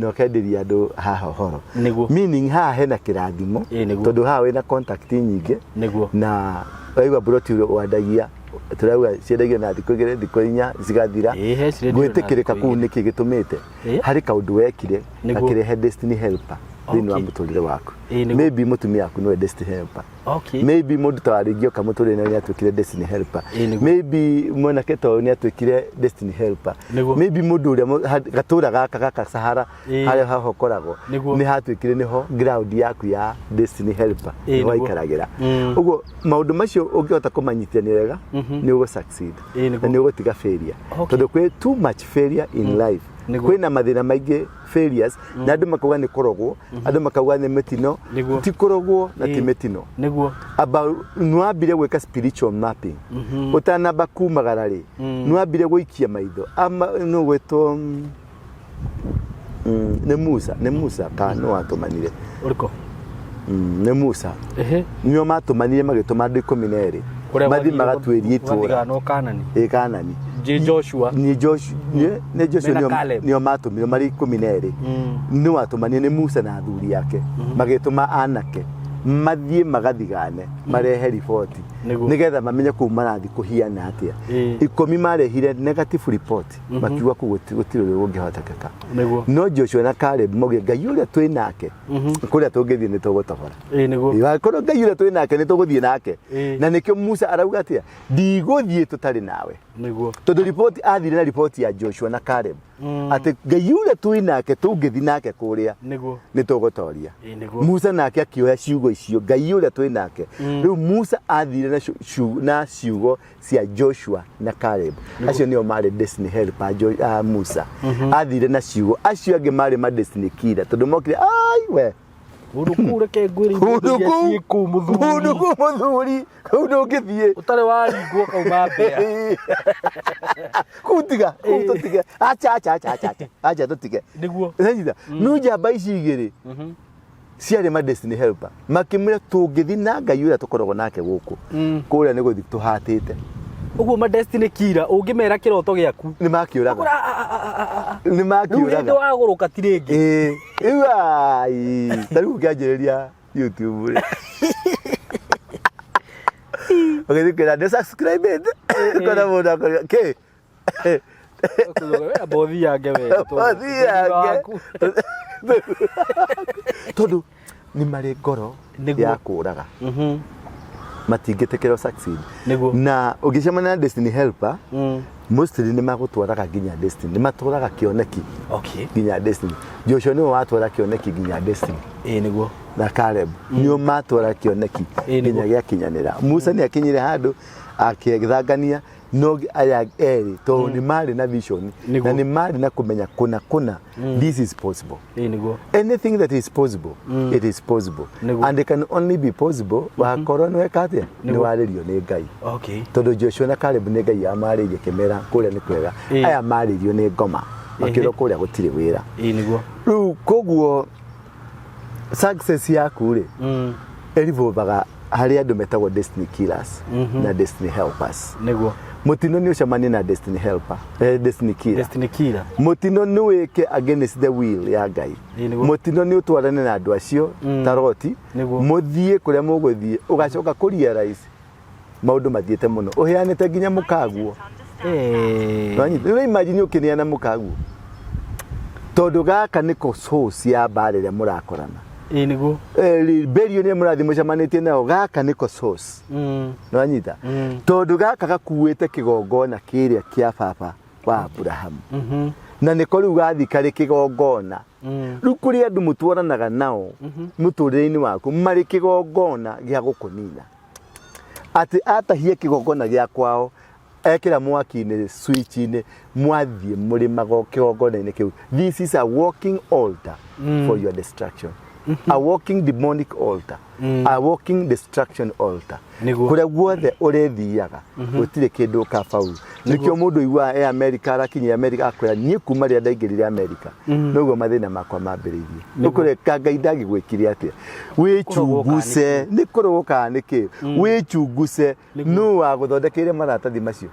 Speaker 1: na ũkenderia andũ haha ũhoro.
Speaker 2: Nĩguo.
Speaker 1: Meaning haha hena kĩrathimo
Speaker 2: Ĩĩ, nĩguo.
Speaker 1: tondũ haha wĩna contact nyingĩ
Speaker 2: Nĩguo.
Speaker 1: na waigua mburoti wendagia tũrauga ciendagio na thikũ 2 thikũ 4 cigathira.
Speaker 2: Ĩĩ, he cirendio na
Speaker 1: Gwĩtĩkĩrĩka
Speaker 2: thikũ
Speaker 1: kũu
Speaker 2: igĩrĩ.
Speaker 1: nĩkĩ gĩtũmĩte
Speaker 2: Ĩĩ.
Speaker 1: harĩ kaũndũ wekire
Speaker 2: Nĩguo.
Speaker 1: gakĩrehe destiny helper thĩinĩ wa
Speaker 2: Okay.
Speaker 1: mũtũrĩre waku.
Speaker 2: Ĩĩ, nĩguo.
Speaker 1: Maybe mũtumia waku nĩwe destiny helper. Maybe mũndũ ta warĩngĩ oka mũtũrĩre nĩ atuĩkire destiny helper.
Speaker 2: Ĩĩ, nĩguo.
Speaker 1: Maybe mwanake ta ũyũ nĩ atuĩkire destiny helper.
Speaker 2: Nĩguo.
Speaker 1: Maybe mũndũ ũrĩa gatũra gaka gaka Sahara harĩa haha ũkoragwo
Speaker 2: Nĩguo.
Speaker 1: nĩ hatuĩkire nĩho ground yaku ya destiny helper,
Speaker 2: Ĩĩ,
Speaker 1: nĩho
Speaker 2: nĩguo.
Speaker 1: aikaragĩra. Ũguo maũndũ macio ũngĩhota kũmanyitithania wega, nĩ ũgũ succeed
Speaker 2: Ĩĩ, nĩguo.
Speaker 1: na nĩ ũgũtiga failure, tondũ kwĩ too much failure in life.
Speaker 2: Nĩguo.
Speaker 1: Kwĩna mathĩna maingĩ, failures, na andũ makauga nĩ kũrogwo, andũ makauga nĩ mĩtino. Ti kũrogwo na ti mĩtino. Amba nĩwambire gwĩka spiritual mapping ũtanamba kumagara rĩ, nĩwambire gũikia maitho ama nĩ gwĩtwo nĩ Musa, nĩ Musa kana nĩ watũmanire?
Speaker 2: Ũrĩkũ?
Speaker 1: Nĩ Musa. Nĩo matũmanire, magĩtũma andũ 12
Speaker 2: Kũrĩa
Speaker 1: mathiĩ
Speaker 2: gwathire
Speaker 1: magatuĩrie itũũra.
Speaker 2: Gwathiganwo Kanani.
Speaker 1: Ĩ, Kanani.
Speaker 2: Nĩ Joshua.
Speaker 1: Nĩ Joshua, nĩ Joshua.
Speaker 2: Mena
Speaker 1: Nĩo
Speaker 2: Caleb.
Speaker 1: Nĩo matũmirwo marĩ 12. Nĩ watũmanire nĩ Musa na athuri ake, magĩtũma anake mathiĩ magathigane, marehe riboti, nĩgetha mamenye kũu marathiĩ kũhiana atĩa. 10 marehire negative report, makiuga kũu gũtirĩ ũrĩa ũngĩhotekeka. No Joshua na Caleb maugire, Ngai ũrĩa twĩ nake, kũrĩa tũngĩthiĩ nĩ tũgũtobora.
Speaker 2: Ĩĩ, nĩguo.
Speaker 1: Wakorwo Ngai ũrĩa twĩ nake, nĩ tũgũthiĩ nake. Na nĩkĩo Musa arauga atĩa? Ndigũthiĩ tũtarĩ nawe. Tondũ riboti athire na riboti ya Joshua na Caleb, atĩ Ngai ũrĩa twĩ nake, tũngĩthiĩ nake kũrĩa, nĩ tũgũtoria.
Speaker 2: Ĩĩ, nĩguo.
Speaker 1: Musa nake akĩoya ciugo icio, Ngai ũrĩa twĩ nake. Rĩu Musa athire na ciugo cia Joshua na Caleb. Acio nĩo marĩ destiny helper a Musa. Athire na ciugo, acio angĩ marĩ ma destiny killer, tondũ mokire, ai we.
Speaker 2: Kũndũ kũu, reke ngwĩre,
Speaker 1: Kũndũ
Speaker 2: indo iria
Speaker 1: kũu
Speaker 2: ciĩ kũu, mũthuri.
Speaker 1: Kũndũ kũu, mũthuri, kũu ndũngĩthiĩ.
Speaker 2: Ũtarĩ waringwo kauma mbĩa.
Speaker 1: Kũu tiga, kũu tũtige, acha, acha, acha, acha, acha, acha, tũtige. Nĩnyita no njamba ici igĩrĩ ciarĩ ma destiny helper, makĩmwĩra, tũngĩthiĩ na Ngai ũrĩa tũkoragwo nake gũkũ, kũrĩa nĩ gũthiĩ tũhatĩte.
Speaker 2: Ũguo ma destiny killer ũngĩmera kĩroto gĩaku,
Speaker 1: Nĩ makĩũraga. Nĩ
Speaker 2: rĩu hĩndĩ
Speaker 1: makĩũraga.
Speaker 2: Wagũrũka ti rĩngĩ.
Speaker 1: Ĩĩ, rĩu ai, ta rĩu ũkĩanjĩrĩria YouTube rĩ, ũgĩthiĩ kwĩra ndĩ subscribe, kona mũndũ akorwo kĩ.
Speaker 2: Bothi yange we.
Speaker 1: Bothi yange. Tondũ nĩ marĩ ngoro ya kũraga, matingĩtĩkĩra succeed. Na ũngĩcemania na destiny helper, mostly nĩ magũtwaraga nginya destiny, nĩ matwaraga kĩoneki nginya destiny. Joshua nĩwe watwara kĩoneki nginya destiny.
Speaker 2: Ĩĩ, nĩguo.
Speaker 1: Na Caleb nĩo matwara kĩoneki nginya gĩakinyanĩra. Musa nĩ akinyire handũ akĩthangania, no aya erĩ tondũ nĩ marĩ na vision na nĩ marĩ na kũmenya kũna kũna this is possible.
Speaker 2: Ĩĩ, nĩguo.
Speaker 1: Anything that is possible, it is possible. And it can only be possible wakorwo nĩ weka atĩa? Nĩ warĩrio nĩ Ngai. Tondũ Joshua na Caleb nĩ Ngai amarĩirie kĩmera kũrĩa nĩ kwega. Aya marĩirio nĩ ngoma, makĩrwo kũrĩa gũtirĩ wĩra.
Speaker 2: Ĩĩ, nĩguo.
Speaker 1: Rĩu koguo success yaku rĩ, ĩrivolvaga harĩ andũ metagwo destiny killers na destiny helpers. Mũtino nĩ ũcemanie na destiny helper, destiny killer.
Speaker 2: Destiny killer.
Speaker 1: Mũtino nĩ wĩke against the will ya Ngai.
Speaker 2: Ĩĩ, nĩguo.
Speaker 1: Mũtino nĩ ũtwarane na andũ acio ta Loti, mũthiĩ kũrĩa mũgũthiĩ, ũgacoka kũ realize maũndũ mathiĩte mũno, ũheanĩte nginya mũkaguo. Nĩwanyita? Rĩu imagine ũkĩneana mũkaguo, tondũ gaka nĩko source ya mbara ĩrĩa mũrakorana.
Speaker 2: Ĩĩ, nĩguo.
Speaker 1: Rebellion ĩrĩa mũrathiĩ mũcemanĩtie nayo, gaka nĩko source. Nĩwanyita? Tondũ gaka gakuĩte kĩgongona kĩrĩa kĩa baba wa Abrahamu, na nĩko rĩu gathiĩ karĩ kĩgongona. Rĩu kũrĩ andũ mũtwaranaga nao mũtũrĩre-inĩ waku marĩ kĩgongona gĩa gũkũnina, atĩ atahie kĩgongona gĩa kwao, ekĩra mwaki-inĩ, switch-inĩ, mwathiĩ mũrĩ kĩgongona-inĩ kĩu. This is a walking altar for your destruction, a walking demonic altar, a walking destruction altar. Kũrĩa guothe ũrĩthiaga gũtirĩ kĩndũ ũkabauru. Nĩkĩo mũndũ iguaga e America, arakinyia America, akwĩra, niĩ kuma rĩrĩa ndaingĩrire America noguo mathĩna makwa mambĩrĩirie. Ũkũreka Ngai ndangĩgwĩkire atĩa? Wĩchunguce, nĩ kũrogwo kana nĩ kĩ? Wĩchunguce, nũ wagũthondekeire maratathi macio?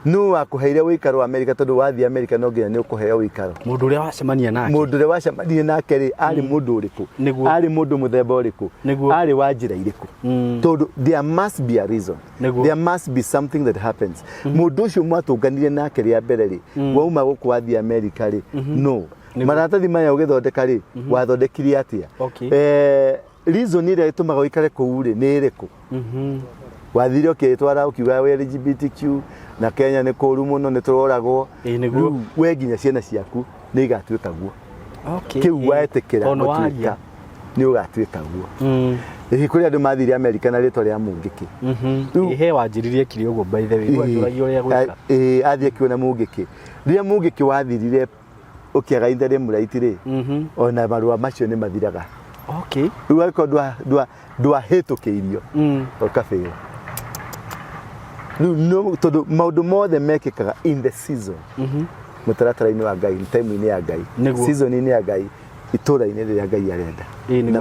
Speaker 1: Nũ wakũheire ũikaro wa America? Tondũ wathiĩ America no nginya nĩ ũkũheo ũikaro.
Speaker 2: Mũndũ ũrĩa wacemania nake.
Speaker 1: Mũndũ ũrĩa wacemanirie nake rĩ, arĩ mũndũ ũrĩkũ? Arĩ mũndũ mũthemba ũrĩkũ? Arĩ wa njĩra irĩkũ? Tondũ there must be a reason. There must be something that happens. Mũndũ ũcio mwatũnganire nake rĩa mbere rĩ, wauma gũkũ wathiĩ America rĩ, no. Maratathi maya ũgĩthondeka rĩ, wathondekire atĩa? Reason ĩrĩa ĩtũmaga ũikare kũu rĩ, nĩ ĩrĩkũ? Wathire ũkĩtwara ũkiuga wĩ LGBTQ na Kenya nĩ kũru mũno, nĩ tũroragwo.
Speaker 2: Ĩĩ, nĩguo.
Speaker 1: Rĩu we nginya ciana ciaku nĩ igatuĩka guo. Kĩu wetĩkĩra
Speaker 2: Tondũ nĩ
Speaker 1: gũtuĩka
Speaker 2: waria.
Speaker 1: nĩ ũgatuĩka guo. Ĩĩ, kũrĩ andũ mathire Amerika na rĩtwa rĩa Mũngĩkĩ. Rĩu-
Speaker 2: Ĩĩ, he wanjĩrire kiri ũguo, by the way, wanjũragia ũrĩa gwĩka.
Speaker 1: Ĩĩ, athiĩ akiona Mũngĩkĩ. Rĩrĩa Mũngĩkĩ wathirire ũkĩaga interim right rĩ, ona marũa macio nĩ mathiraga. Rĩu angĩkorwo ndwahĩtũkĩirio, ũkabĩrwo. Rĩu no tondũ maũndũ mothe mekĩkaga in the season, mũtaratara-inĩ wa Ngai, time-inĩ ya Ngai, season-inĩ ya Ngai, itũra-inĩ rĩrĩa Ngai arenda na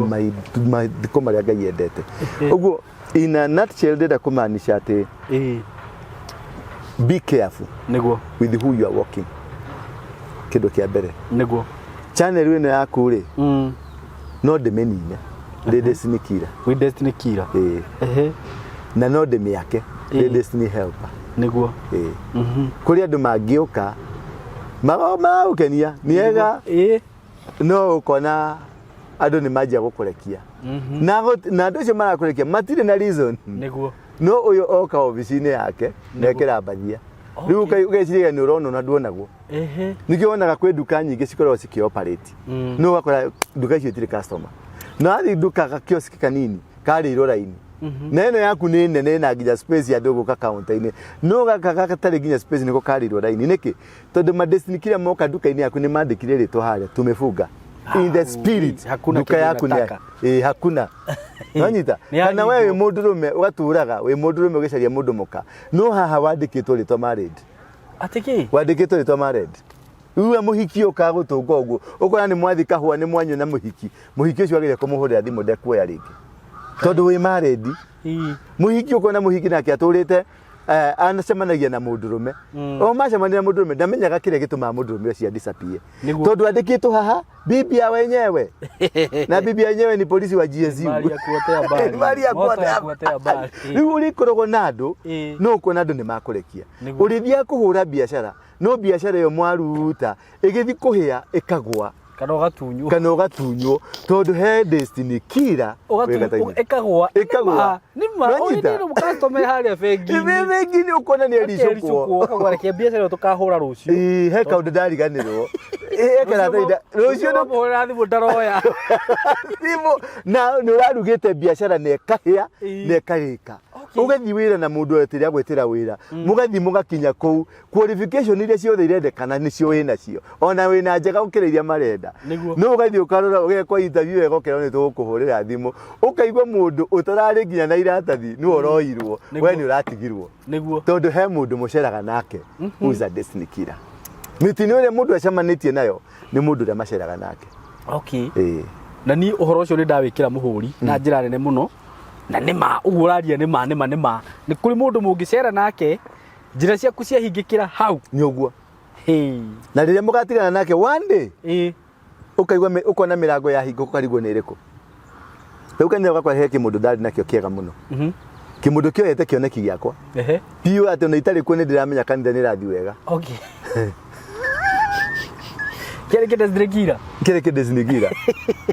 Speaker 1: mathiko marĩa Ngai endete. Ũguo in a nutshell ndĩrenda kũmaanisha atĩ be careful with who you are working. Kĩndũ kĩa mbere, channel ĩno yaku rĩ, no ndĩmĩnine ndĩ Destiny Killer.
Speaker 2: Wĩ Destiny Killer.
Speaker 1: Ĩĩ. Na no ndĩmĩake ndĩ Destiny Helper. Ĩĩ. Kũrĩ andũ mangĩũka magũkenia nĩ ega, no ũkona andũ nĩ manjia gũkũrekia na andũ acio marakũrekia matirĩ na reason. No ũyũ oka obici-inĩ yake na ekĩra mbathia, rĩu ũgeciria nĩ ũronwo na nduonagwo. Nĩkĩo wonaga kwĩ nduka nyingĩ cikoragwo cikĩoperate, no ũgakora nduka icio itirĩ customer, na wathiĩ nduka gakioski kanini karĩirwo raini, na ĩno yaku nĩ nene na nginya space ya andũ gũka counter-inĩ, no gaka gatarĩ nginya space nĩko karĩirwo raini. Nĩkĩ? Tondũ madestiny kĩrĩa moka nduka-inĩ yaku nĩ mandĩkire rĩtwa harĩa, tumefunga in the spirit.
Speaker 2: Hakuna
Speaker 1: nduka
Speaker 2: kĩndũ
Speaker 1: yaku nĩ
Speaker 2: unataka.
Speaker 1: Ĩĩ, hakuna nonyita.
Speaker 2: Nĩ
Speaker 1: Kana we wĩ
Speaker 2: yahingwo.
Speaker 1: mũndũrũme ũgatũraga wĩ mũndũrũme ũgĩcaria mũndũ mũka, no haha wandĩkĩtwo rĩtwa married.
Speaker 2: Atĩ kĩ?
Speaker 1: Wandĩkĩtwo rĩtwa married. Rĩu we mũhiki ũkaga gũtũnga ũguo, ũkona nĩ mwathi kahũa, nĩ mwanyua na mũhiki, mũhiki ũcio wagĩrĩire kũmũhũrĩra thimũ ndekuoya rĩngĩ tondũ wĩ married. Mũhiki ũkona mũhiki nake atũrĩte anacemanagia na mũndũrũme, o macemania na mũndũrũme ndamenyaga kĩrĩa gĩtũmaga mũndũrũme ũcio adisappear, tondũ andĩkĩtwo haha bibi ya wenyewe, na bibi ya wenyewe ni polisi wa GSU.
Speaker 2: Mbali ya kuotea mbali.
Speaker 1: Mbali ya
Speaker 2: Moto
Speaker 1: kuotea
Speaker 2: ya kuotea mbali.
Speaker 1: Rĩu ũrĩkoragwo na andũ, no ũkona andũ nĩ makũrekia. Ũrĩthiaga kũhũra biacara, no biacara ĩyo mwaruta ĩgĩthiĩ kũhĩa ĩkagwa.
Speaker 2: Kana ũgatunywo.
Speaker 1: Kana ũgatunywo, tondũ he destiny killer wĩ gatagatĩ.
Speaker 2: Ĩkagwa.
Speaker 1: Ĩkagwa.
Speaker 2: Nĩma.
Speaker 1: Nĩwanyita?
Speaker 2: Ũyũ nĩ customer harĩa bengi-inĩ.
Speaker 1: Ĩ, bengi-inĩ ũkona nĩ ericũkwo.
Speaker 2: Akagwa, reke biacara ĩyo tũkahũra rũciũ.
Speaker 1: Ĩ, he kaũndũ ndariganĩrwo. Ĩ, he karatathi rũciũ nĩ
Speaker 2: Wamũhũrĩra thimũ ndaroya.
Speaker 1: Thimũ na nĩ ũrarugĩte biacara na ĩkahĩa na ĩkarĩka. Ũgathiĩ wĩra na mũndũ atĩrĩa gwĩtĩra wĩra, mũgathiĩ mũgakinya kũu, qualification iria ciothe irendekana nĩcio wĩnacio, ona wĩna njega gũkĩra iria marenda. No ũgathiĩ ũkarora ũgekwo interview wega, ũkerwo nĩ tũgũkũhũrĩra thimũ, ũkaigua mũndũ ũtararĩ nginya na iratathi nĩwe ũroirwo. We nĩ ũratigirwo tondũ he mũndũ mũceraga nake who is a destiny killer. Mĩtino ĩrĩa mũndũ acemanĩtie nayo nĩ mũndũ ũrĩa maceraga nake. Ĩĩ.
Speaker 2: Na niĩ ũhoro ũcio nĩ ndawĩkĩra mũhũri na njĩra nene mũno, na nĩ ma ũguo ũraria, nĩ ma, nĩ ma, nĩ ma, nĩ kũrĩ mũndũ mũngĩcera nake njĩra ciaku ciahingĩkĩra hau.
Speaker 1: Nĩ ũguo.
Speaker 2: Hey.
Speaker 1: Na rĩrĩa mũgatigana nake one day, ũkaigua ũkona mĩrango yahingũka, ũkarigwo nĩ ĩrĩkũ. Rĩu kanitha ũgakora he kĩmũndũ ndarĩ nakĩo kĩega mũno, kĩmũndũ kĩoyete kĩoneki gĩakwa biũ, atĩ ona itarĩ kuo nĩ ndĩramenya kanitha nĩ ĩrathiĩ wega.
Speaker 2: Kĩarĩ kĩ Destiny Killer.
Speaker 1: Kĩrĩ kĩ Destiny Killer.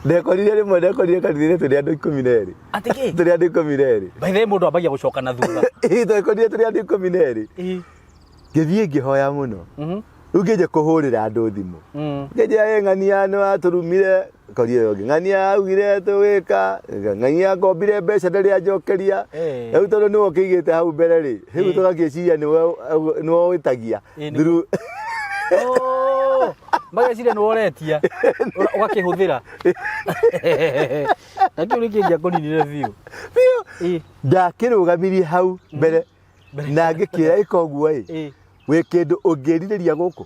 Speaker 1: Ndekorire rĩmwe, ndekorire kanitha-inĩ tũrĩ andũ 12.
Speaker 2: Atĩ kĩ?
Speaker 1: Tũrĩ andũ 12.
Speaker 2: By the way, mũndũ ambagia gũcoka na thutha.
Speaker 1: Ĩĩ, twekorire tũrĩ andũ 12. Ngĩthiĩ ngĩhoya mũno. Rĩu ngĩnjia kũhũrĩra andũ thimũ. Ngĩnjia, "Ĩ, ng'ania nĩ watũrumire." Kori ĩyo ĩngĩ, ng'ania augire tũgĩka, ng'ania ngombire mbeca ndarĩ anjokeria. Rĩu tondũ nĩwe ũkĩigĩte hau mbere rĩ, rĩu tũgakĩciria nĩwe nĩwe wĩtagia. Through
Speaker 2: Oh, mageciria nĩ woretia ũgakĩhũthĩra na kĩu nĩ kĩngĩa kũninire biũ.
Speaker 1: Biũ. Ndakĩrũgamirie hau mbere na ngĩkĩra ĩka ũguo ĩ, wĩ kĩndũ ũngĩrirĩria gũkũ?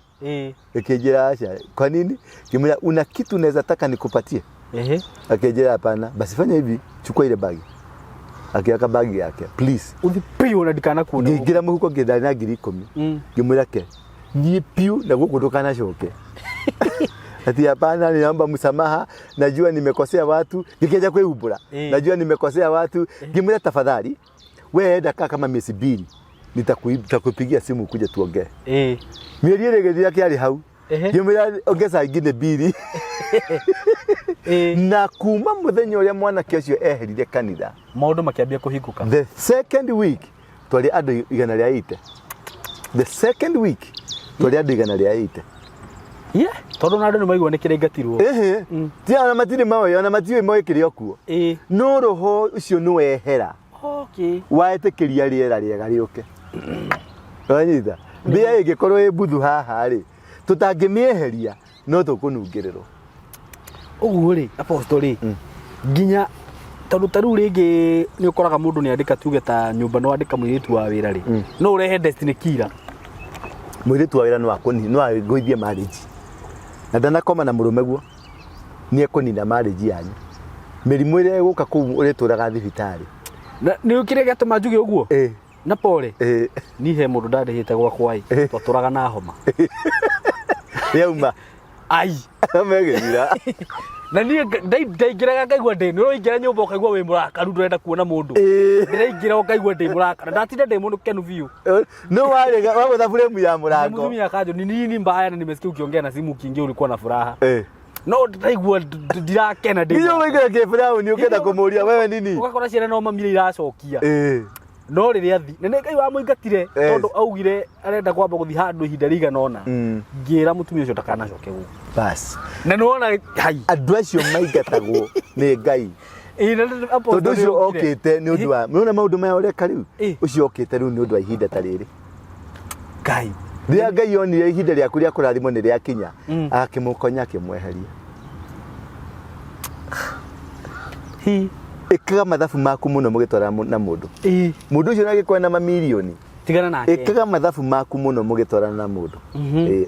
Speaker 1: Ĩkĩnjĩra aca. Kwa nini? Ngĩmwĩra, una kitu naweza taka nikupatie? Akĩnjĩra hapana. Basi fanya hivi, chukua ile bagi. Akĩaka bagi yake, please.
Speaker 2: Ũthi biũ na ndikanakuone.
Speaker 1: Ngĩingĩra mũhuko, ngĩndarĩ na 10,000. Ngĩmwĩra, ke thiĩ piũ na gũkũ ndũkanacoke. Ati hapana, ninaomba msamaha, najua nimekosea watu. Ngĩkĩanjia kwĩumbũra, najua nimekosea watu. Ngĩmwĩra, tafadhali we enda kaa kama miezi 2, nitakupigia simu kuja tuongee. Mĩeri 2 ĩgĩthira, kĩarĩ hau. Ngĩmwĩra ongeza ingine mbiri. Na kuma mũthenya ũrĩa mwanake ũcio eherire kanitha,
Speaker 2: Maũndũ makĩambia kũhingũka.
Speaker 1: The second week twarĩ andũ 180. The second week twarĩ andũ 180.
Speaker 2: Yeah, tondũ na andũ nĩ maigua nĩ kĩraingatirwo.
Speaker 1: Ĩhĩ, ti ona matirĩ moĩ, ona matiũĩ moĩ kĩrĩa kuo. No roho ũcio nĩ wehera. Waĩtĩkĩria rĩera rĩega rĩũke. Wanyita? Mbĩa ĩngĩkorwo ĩ mbuthu haha rĩ, tũtangĩmĩeheria no tũkũnungĩrĩrwo.
Speaker 2: Ũguo rĩ, apostle rĩ, nginya tondũ ta rĩu rĩngĩ nĩ ũkoraga mũndũ nĩ andĩka tuge ta nyũmba no andĩka mũirĩtu wa wĩra rĩ, no ũrehe destiny killer.
Speaker 1: Mũirĩtu wa wĩra no akũni no agũithie marriage. Na ndanakoma na mũrũme guo, nĩ ekũnina marriage yanyu. Mĩrimũ ĩrĩa ĩgũka kũu ũrĩtũraga thibitarĩ.
Speaker 2: Na nĩ kĩrĩa gĩatũma njuge ũguo? Na pole. Ni he mũndũ ndarĩhĩte gwakwa ĩ, twatũraga na homa.
Speaker 1: Yauma.
Speaker 2: Ai.
Speaker 1: Homa ĩgĩthira.
Speaker 2: Na niĩ ndaingĩraga ngaigua ndĩ, nĩ ũraingĩra nyũmba ũkaigua wĩ mũrakaru ndũrenda kuona mũndũ. Ndĩraingĩra ũkaigua ndĩ mũrakaru. Ndatinda ndĩ mũkenu biũ.
Speaker 1: No warega wagũtha frame ya mũrango.
Speaker 2: Mũtumia akanjũria, ni nini mbaya na nimesikia ukiongea na simu ukiingia ulikuwa na furaha. No ndaigua ndirakena ndĩ.
Speaker 1: Nginya ũkaingĩra kĩburauni ũkenda kũmũria wewe nini?
Speaker 2: Ũgakora ciana no mamire iracokia. No rĩrĩa thi na nĩ Ngai wamũingatire tondũ augire arenda kwamba gũthiĩ handũ ihinda rĩigana ũna. Ngĩra mũtumia ũcio ndakanacoke gũkũ.
Speaker 1: Bas.
Speaker 2: Na nĩ wona hai.
Speaker 1: Andũ acio maingatagwo nĩ Ngai.
Speaker 2: Ĩ, na nĩ- apostle
Speaker 1: Tondũ ũcio
Speaker 2: nĩ okire.
Speaker 1: okĩte nĩ ũndũ wa nĩwona maũndũ maya ũreka rĩu? Ũcio okĩte rĩu nĩ ũndũ wa ihinda ta rĩrĩ.
Speaker 2: Ngai.
Speaker 1: Rĩrĩa Ngai onire ihinda rĩaku rĩa kũrathimwo nĩ rĩakinya, akĩmũkonya akĩmweheria.
Speaker 2: Hi.
Speaker 1: Ĩkaga mathabu maku mũno mũgĩtwarana na mũndũ. Mũndũ ũcio nagĩkorwo na mamirioni.
Speaker 2: Tigana nake.
Speaker 1: Ĩkaga mathabu maku mũno mũgĩtwarana na mũndũ.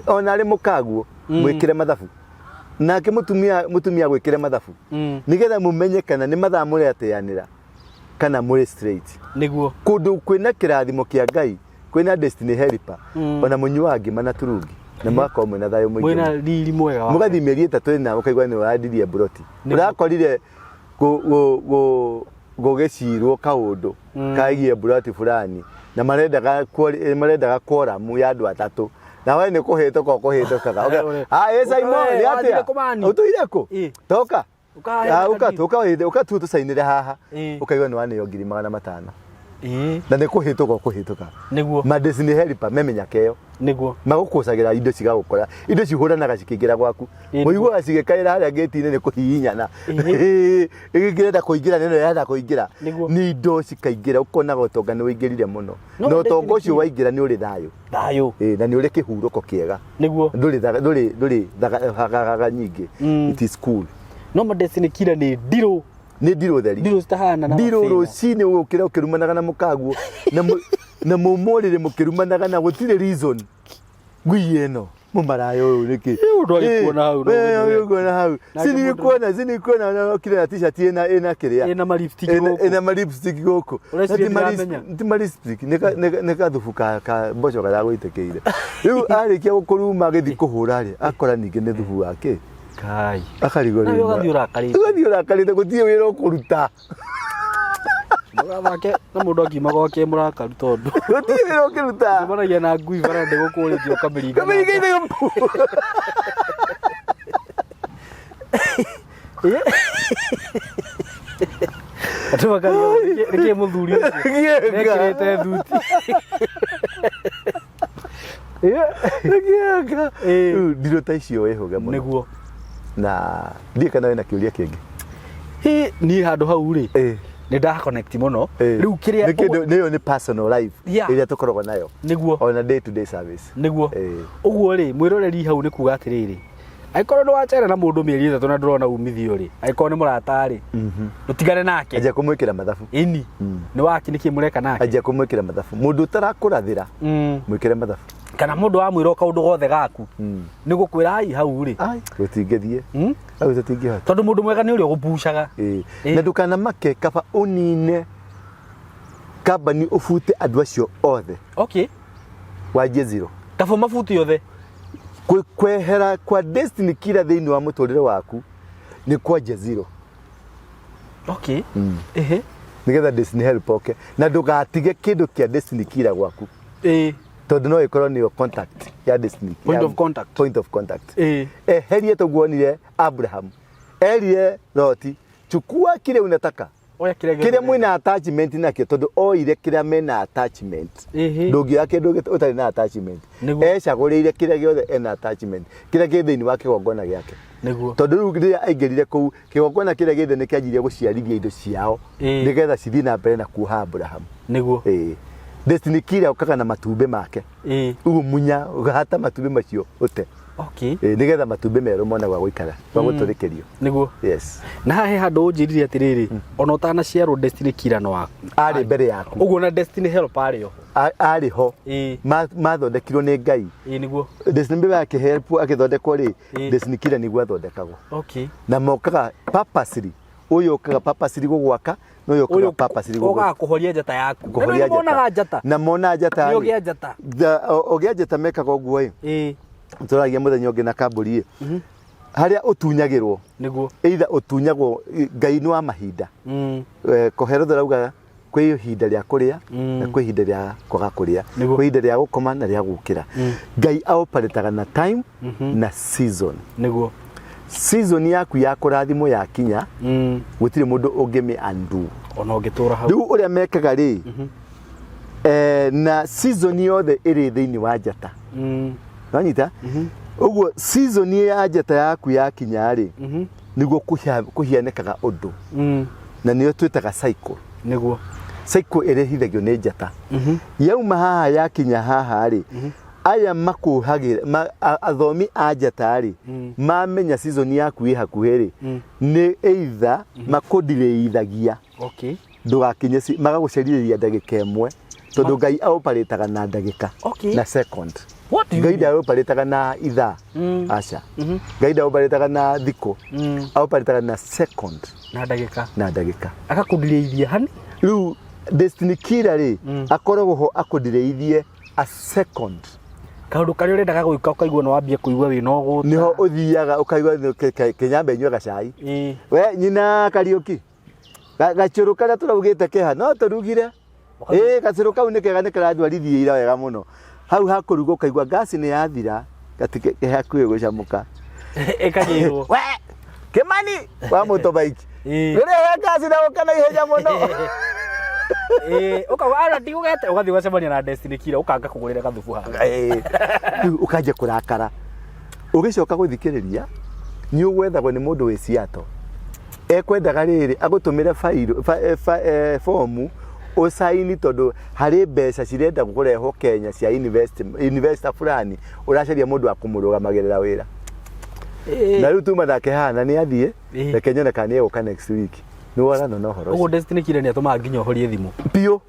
Speaker 1: Ona arĩ mũkaguo, mwĩkĩre mathabu. Nake mũtumia agwĩkĩre mathabu. Nĩgetha mũmenye kana nĩ mathaa mũrateanĩra kana mũrĩ straight.
Speaker 2: Nĩguo.
Speaker 1: Kũndũ kwĩna kĩrathimo kĩa Ngai, kwĩna destiny helper, ona mũnyuaga ngima na turungi, na mũgakorwo mwĩna thayũ mũingĩ.
Speaker 2: Mwĩna riri mwega wa.
Speaker 1: Mũgathiĩ mĩeri 3 ĩna ũkaigua nĩ ũrandirie mburoti. Ũrakorire gũgĩcirwo kaũndũ kagiĩ mburoti fulani na marendaga quorum ya andũ atatũ. Na we nĩ kũhĩtũka ũkũhĩtũkaga. Ah, ĩ Simon, nĩ atĩa?
Speaker 2: Wathire kũmani?
Speaker 1: Ũtũire kũ? Toka.
Speaker 2: Ũkahe
Speaker 1: Ah, ũka
Speaker 2: kadiri.
Speaker 1: ũka ũka tu tũcainĩre haha. Ũkaigua nĩ waneo ngiri 500. Na nĩ kũhĩtũka ũkũhĩtũka.
Speaker 2: Nĩguo.
Speaker 1: Ma destiny helper memenya keyo.
Speaker 2: Nĩguo.
Speaker 1: Magũkũcagĩra indo cigagũkora. Indo cihũranaga cikĩingĩra gwaku. Ũiguaga cigĩkaĩra harĩa gate-inĩ nĩ kũhihinyana. Ĩkĩrenda kũingĩra nĩ ĩno ĩrenda kũingĩra.
Speaker 2: Nĩguo.
Speaker 1: Nĩ indo cikaingĩra ũkonaga ũtonga nĩ ũingĩrire mũno.
Speaker 2: No
Speaker 1: Na ũtonga
Speaker 2: destiny
Speaker 1: ũcio waingĩra nĩ ũrĩ thayũ.
Speaker 2: Thayũ.
Speaker 1: Na nĩ ũrĩ kĩhurũko kĩega.
Speaker 2: Nĩguo.
Speaker 1: Ndũrĩ ndũrĩ ndũrĩ hagahaga nyingĩ. It is cool.
Speaker 2: No ma destiny killer nĩ ndirũ.
Speaker 1: Nĩ ndirũ theri.
Speaker 2: Ndirũ citahana na
Speaker 1: Ndirũ
Speaker 2: mabĩna.
Speaker 1: rũcinĩ ũgũkĩra ũkĩrumanaga na mũkaguo. Na na mũmũrĩrĩ mũkĩrumanaga na gũtirĩ reason. Ngui ĩno mũmaraya ũyũ nĩkĩ?
Speaker 2: Ũndũ agĩkuona hau, no ũmenye.
Speaker 1: Ũgĩkuona hau.
Speaker 2: Nake
Speaker 1: Si nĩkuona, si nĩkuona na okire na t-shirt ĩna kĩrĩa.
Speaker 2: Ĩna ma lipstick
Speaker 1: Ĩna
Speaker 2: gũkũ.
Speaker 1: ĩna ma lipstick gũkũ.
Speaker 2: Ũreciria
Speaker 1: Na ti ma
Speaker 2: ndiramenya?
Speaker 1: ti ma lipstick, nĩ gathubu ka mboco karagũitĩkĩire. Rĩu arĩkia gũkũruma agĩthiĩ kũhũra rĩ, akora ningĩ nĩ thubu wa kĩ?
Speaker 2: Kai.
Speaker 1: Akarigwo
Speaker 2: Nawe
Speaker 1: rĩu.
Speaker 2: ũgathiĩ ũrakarĩte.
Speaker 1: Ũgathiĩ ũrakarĩte gũtirĩ wĩra ũkũruta.
Speaker 2: Ndũgathake na mũndũ akiuma gwake mũrakaru tondũ.
Speaker 1: Gũtirĩ wĩra ũkĩruta.
Speaker 2: Ũcemanagia na ngui bara ndĩgũkũrĩtie ũkamĩringa.
Speaker 1: Kamĩringa ithe
Speaker 2: Andũ makarigwo nĩkĩ mũthuri ũcio
Speaker 1: Gĩeka.
Speaker 2: ekĩrĩte thuti.
Speaker 1: Nĩkĩanga. Rĩu ndirũ ta icio wĩhũge mũno.
Speaker 2: Nĩguo.
Speaker 1: Na ndiĩ kana wĩna kĩũria kĩngĩ.
Speaker 2: Hi, niĩ handũ hau rĩ nĩ nda connect mũno. Rĩu kĩrĩa
Speaker 1: Nĩ kĩndũ nĩyo nĩ personal life ĩrĩa tũkoragwo nayo.
Speaker 2: Nĩguo.
Speaker 1: Ona day to day service.
Speaker 2: Nĩguo. Ũguo rĩ mwĩroreri hau nĩ kuga atĩrĩrĩ, angĩkorwo nĩ wacera na mũndũ mĩeri 3 na ndũrona umithio rĩ, angĩkorwo nĩ mũrata rĩ, ndũtigane nake.
Speaker 1: Anjia kũmwĩkĩra mathabu.
Speaker 2: Ĩni. Nĩ waki nĩkĩ mũreka nake?
Speaker 1: Anjia kũmwĩkĩra mathabu. Mũndũ ũtarakũrathĩra, mwĩkĩre mathabu.
Speaker 2: Kana mũndũ wamwĩra o kaũndũ gothe gaku, nĩ gũkwĩra ai hau rĩ.
Speaker 1: Ai, gũtingĩthiĩ. Hau tũtingĩhota.
Speaker 2: Tondũ mũndũ mwega nĩ ũrĩa ũgũbucaga.
Speaker 1: Na ndũkanamake kaba ũnine kambani ũbute andũ acio othe. Wanjie zero.
Speaker 2: Kaba mabute othe.
Speaker 1: Kwehera kwa destiny killer thĩinĩ wa mũtũrĩre waku nĩ kwanjia zero. Nĩgetha destiny help oke. Na ndũgatige kĩndũ kĩa destiny killer gwaku. Tondũ no ĩkorwo nĩyo contact ya destiny.
Speaker 2: Point of contact.
Speaker 1: Point of contact.
Speaker 2: Ĩĩ.
Speaker 1: Eherie tũguonire Abraham erire Loti, "Chukua kile unataka."
Speaker 2: Oya kĩrĩa
Speaker 1: kĩrĩa mwĩna attachment nakĩo, tondũ oire kĩrĩa mena attachment. Ndũngĩoya kĩndũ ũtarĩ na attachment. Ecagũrĩire kĩrĩa gĩothe ena attachment, kĩrĩa kĩ thĩinĩ wa kĩgongona gĩake. Tondũ rĩu rĩrĩa aingĩrire kũu, kĩgongona kĩrĩa gĩothe nĩ kĩanjirie gũciarithia indo ciao nĩgetha cithiĩ na mbere na kuoha Abraham. Ĩĩ. Destiny killer ũkaga na matumbĩ make. Ũguo munya ũgahata matumbĩ macio ũte. Ĩĩ, nĩgetha matumbĩ merũ mone gwa gũikara, gwa gũtũrĩkĩrio. Yes.
Speaker 2: Na haha he handũ ũnjĩrire atĩrĩrĩ, ona ũtanaciarwo destiny killer no waku.
Speaker 1: Arĩ mbere yaku.
Speaker 2: Ũguo na destiny helper arĩ oho.
Speaker 1: Arĩ ho. Mathondekirwo nĩ Ngai.
Speaker 2: Ĩĩ nĩguo.
Speaker 1: Destiny mbere akĩhelp agĩthondekwo rĩ, destiny killer nĩguo athondekagwo. Na mokaga purposely, ũyũ ũkaga purposely gũgwaka na ũyũ ũkaga
Speaker 2: Ũyũ
Speaker 1: purposely
Speaker 2: ũkaga kũhoria njata yaku.
Speaker 1: Kũhoria
Speaker 2: Na nĩ monaga njata.
Speaker 1: Na mona njata
Speaker 2: Nĩ
Speaker 1: rĩ,
Speaker 2: ũgĩa njata.
Speaker 1: Ũgĩa njata mekaga ũguo ĩ. Tũragia mũthenya ũngĩ na kambũri ĩ, harĩa ũtunyagĩrwo. Either ũtunyagwo, Ngai nĩ wa mahinda. Koherotho rauga kwĩ ihinda rĩa kũrĩa na kwĩ ihinda rĩa kwaga kũrĩa, kwĩ ihinda rĩa gũkoma na rĩa gũkĩra. Ngai aoparĩtaga na time na season. Season yaku ya kũrathimwo yakinya, gũtirĩ mũndũ ũngĩmĩ undo.
Speaker 2: Ona ũngĩtũra hau.
Speaker 1: Rĩu ũrĩa mekaga rĩ, na season yothe ĩrĩ thĩinĩ wa njata. Wanyita ũguo, season ya njata yaku yakinya rĩ, nĩguo kũhianĩkaga ũndũ, na nĩyo twĩtaga cycle. Cycle ĩrehithagio nĩ njata. Yauma haha yakinya haha rĩ, aya makuhagĩra athomi a njata rĩ, mamenya season yaku ĩ hakuhĩ rĩ, nĩ either makũndirĩithagia ndũgakinye magagũcerithĩria ndagĩka ĩmwe, tondũ Ngai aoparĩtaga na ndagĩka na second.
Speaker 2: What do you
Speaker 1: Ngai
Speaker 2: mean?
Speaker 1: ndaoparĩtaga na ithaa. Aca, Ngai ndaoparĩtaga na thikũ. Aoparĩtaga na second.
Speaker 2: Na ndagĩka.
Speaker 1: Na ndagĩka.
Speaker 2: Agakũndirĩithia hani.
Speaker 1: Rĩu destiny killer rĩ, akoragwo ho akũndirĩithie a second.
Speaker 2: Kaũndũ karĩa ũrendaga gwĩka ũkaigua nĩ wambia kũigua wĩna ũgũta.
Speaker 1: Niho ũthiaga ũkaigua kĩnyambe inyue gacai. We nyina Kariũki, gacũrũ karĩa tũraugĩte keha no tũrugire. Ĩĩ, gacũrũ kau nĩ kega, nĩ karatwarithia ira wega mũno. Hau hakũruga ũkaigua ngasi nĩ yathira, gati ke hakuhĩ gũcamũka.
Speaker 2: Ĩkagĩrwo.
Speaker 1: We Kĩmani wa motorbike, rĩrehe ngasi na ũka na ihenya mũno.
Speaker 2: Ĩĩ, ũkauga ara ndigũgete, ũgathiĩ ũgacemania na destiny killer, ũkanga kũgũrĩra gathubu haha.
Speaker 1: Ĩĩ. Rĩu ũkanjia kũrakara, ũgĩcoka gũthikĩrĩria nĩ ũgwethagwo nĩ mũndũ wĩ Seattle ekwendaga rĩrĩ agũtũmĩre fairo fomu ũcaini, tondũ harĩ mbeca cirenda kũrehwo Kenya cia investor fulani, ũracaria mũndũ wa kũmũrũgamagĩrĩra wĩra. Na rĩu tuma nake haha na nĩ athiĩ. Reke nyone kana nĩ egũka next week, nĩ worana na ũhoro
Speaker 2: Ũguo
Speaker 1: ũcio.
Speaker 2: Destiny killer nĩ atũmaga nginya ũhorie thimũ.
Speaker 1: Biũ,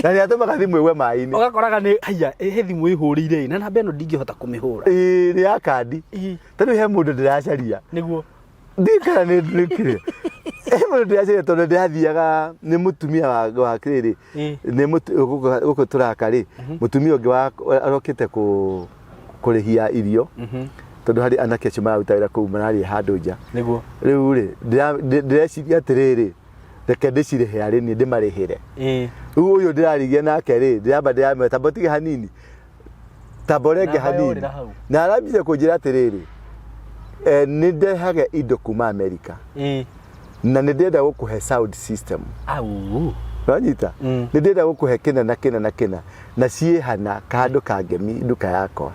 Speaker 1: na nĩ atũmaga thimũ ĩgwe maĩ-inĩ.
Speaker 2: Ũgakoraga nĩ haiya, he thimũ ĩhũrĩire ĩ, na namba ĩno ndingĩhota kũmĩhũra.
Speaker 1: Ĩĩ, nĩ ya kandi. Ta rĩu he mũndũ ndĩracaria. Ndikara nĩ ndĩkire he mũndũ ndĩracaria, tondũ ndĩrathiaga nĩ mũtumia wa kĩrĩrĩ, nĩ gũkũ tũraka rĩ, mũtumia ũngĩ wa arokĩte kũrĩhia irio, tondũ harĩ anake acio mararuta wĩra kũu mararĩa handũ nja. Rĩu rĩ, ndĩreciria atĩrĩrĩ, reke ndĩcirĩhe arĩ niĩ ndĩmarĩhĩre. Rĩu ũyũ ndĩrarigia nake rĩ, ndĩramba ndĩramwĩra tamba ũtige hanini, tamba ũrenge
Speaker 2: Namba
Speaker 1: hanini.
Speaker 2: yorĩra hau.
Speaker 1: Na arambire kũnjĩra atĩrĩrĩ, nĩ ndehage indo kuma Amerika na nĩ ndĩrenda gũkũhe sound system.
Speaker 2: Au.
Speaker 1: Wanyita?
Speaker 2: Mm.
Speaker 1: Nĩ ndĩrenda gũkũhe kĩna na kĩna na kĩna na ciĩhana handũ kangemi nduka yakwa.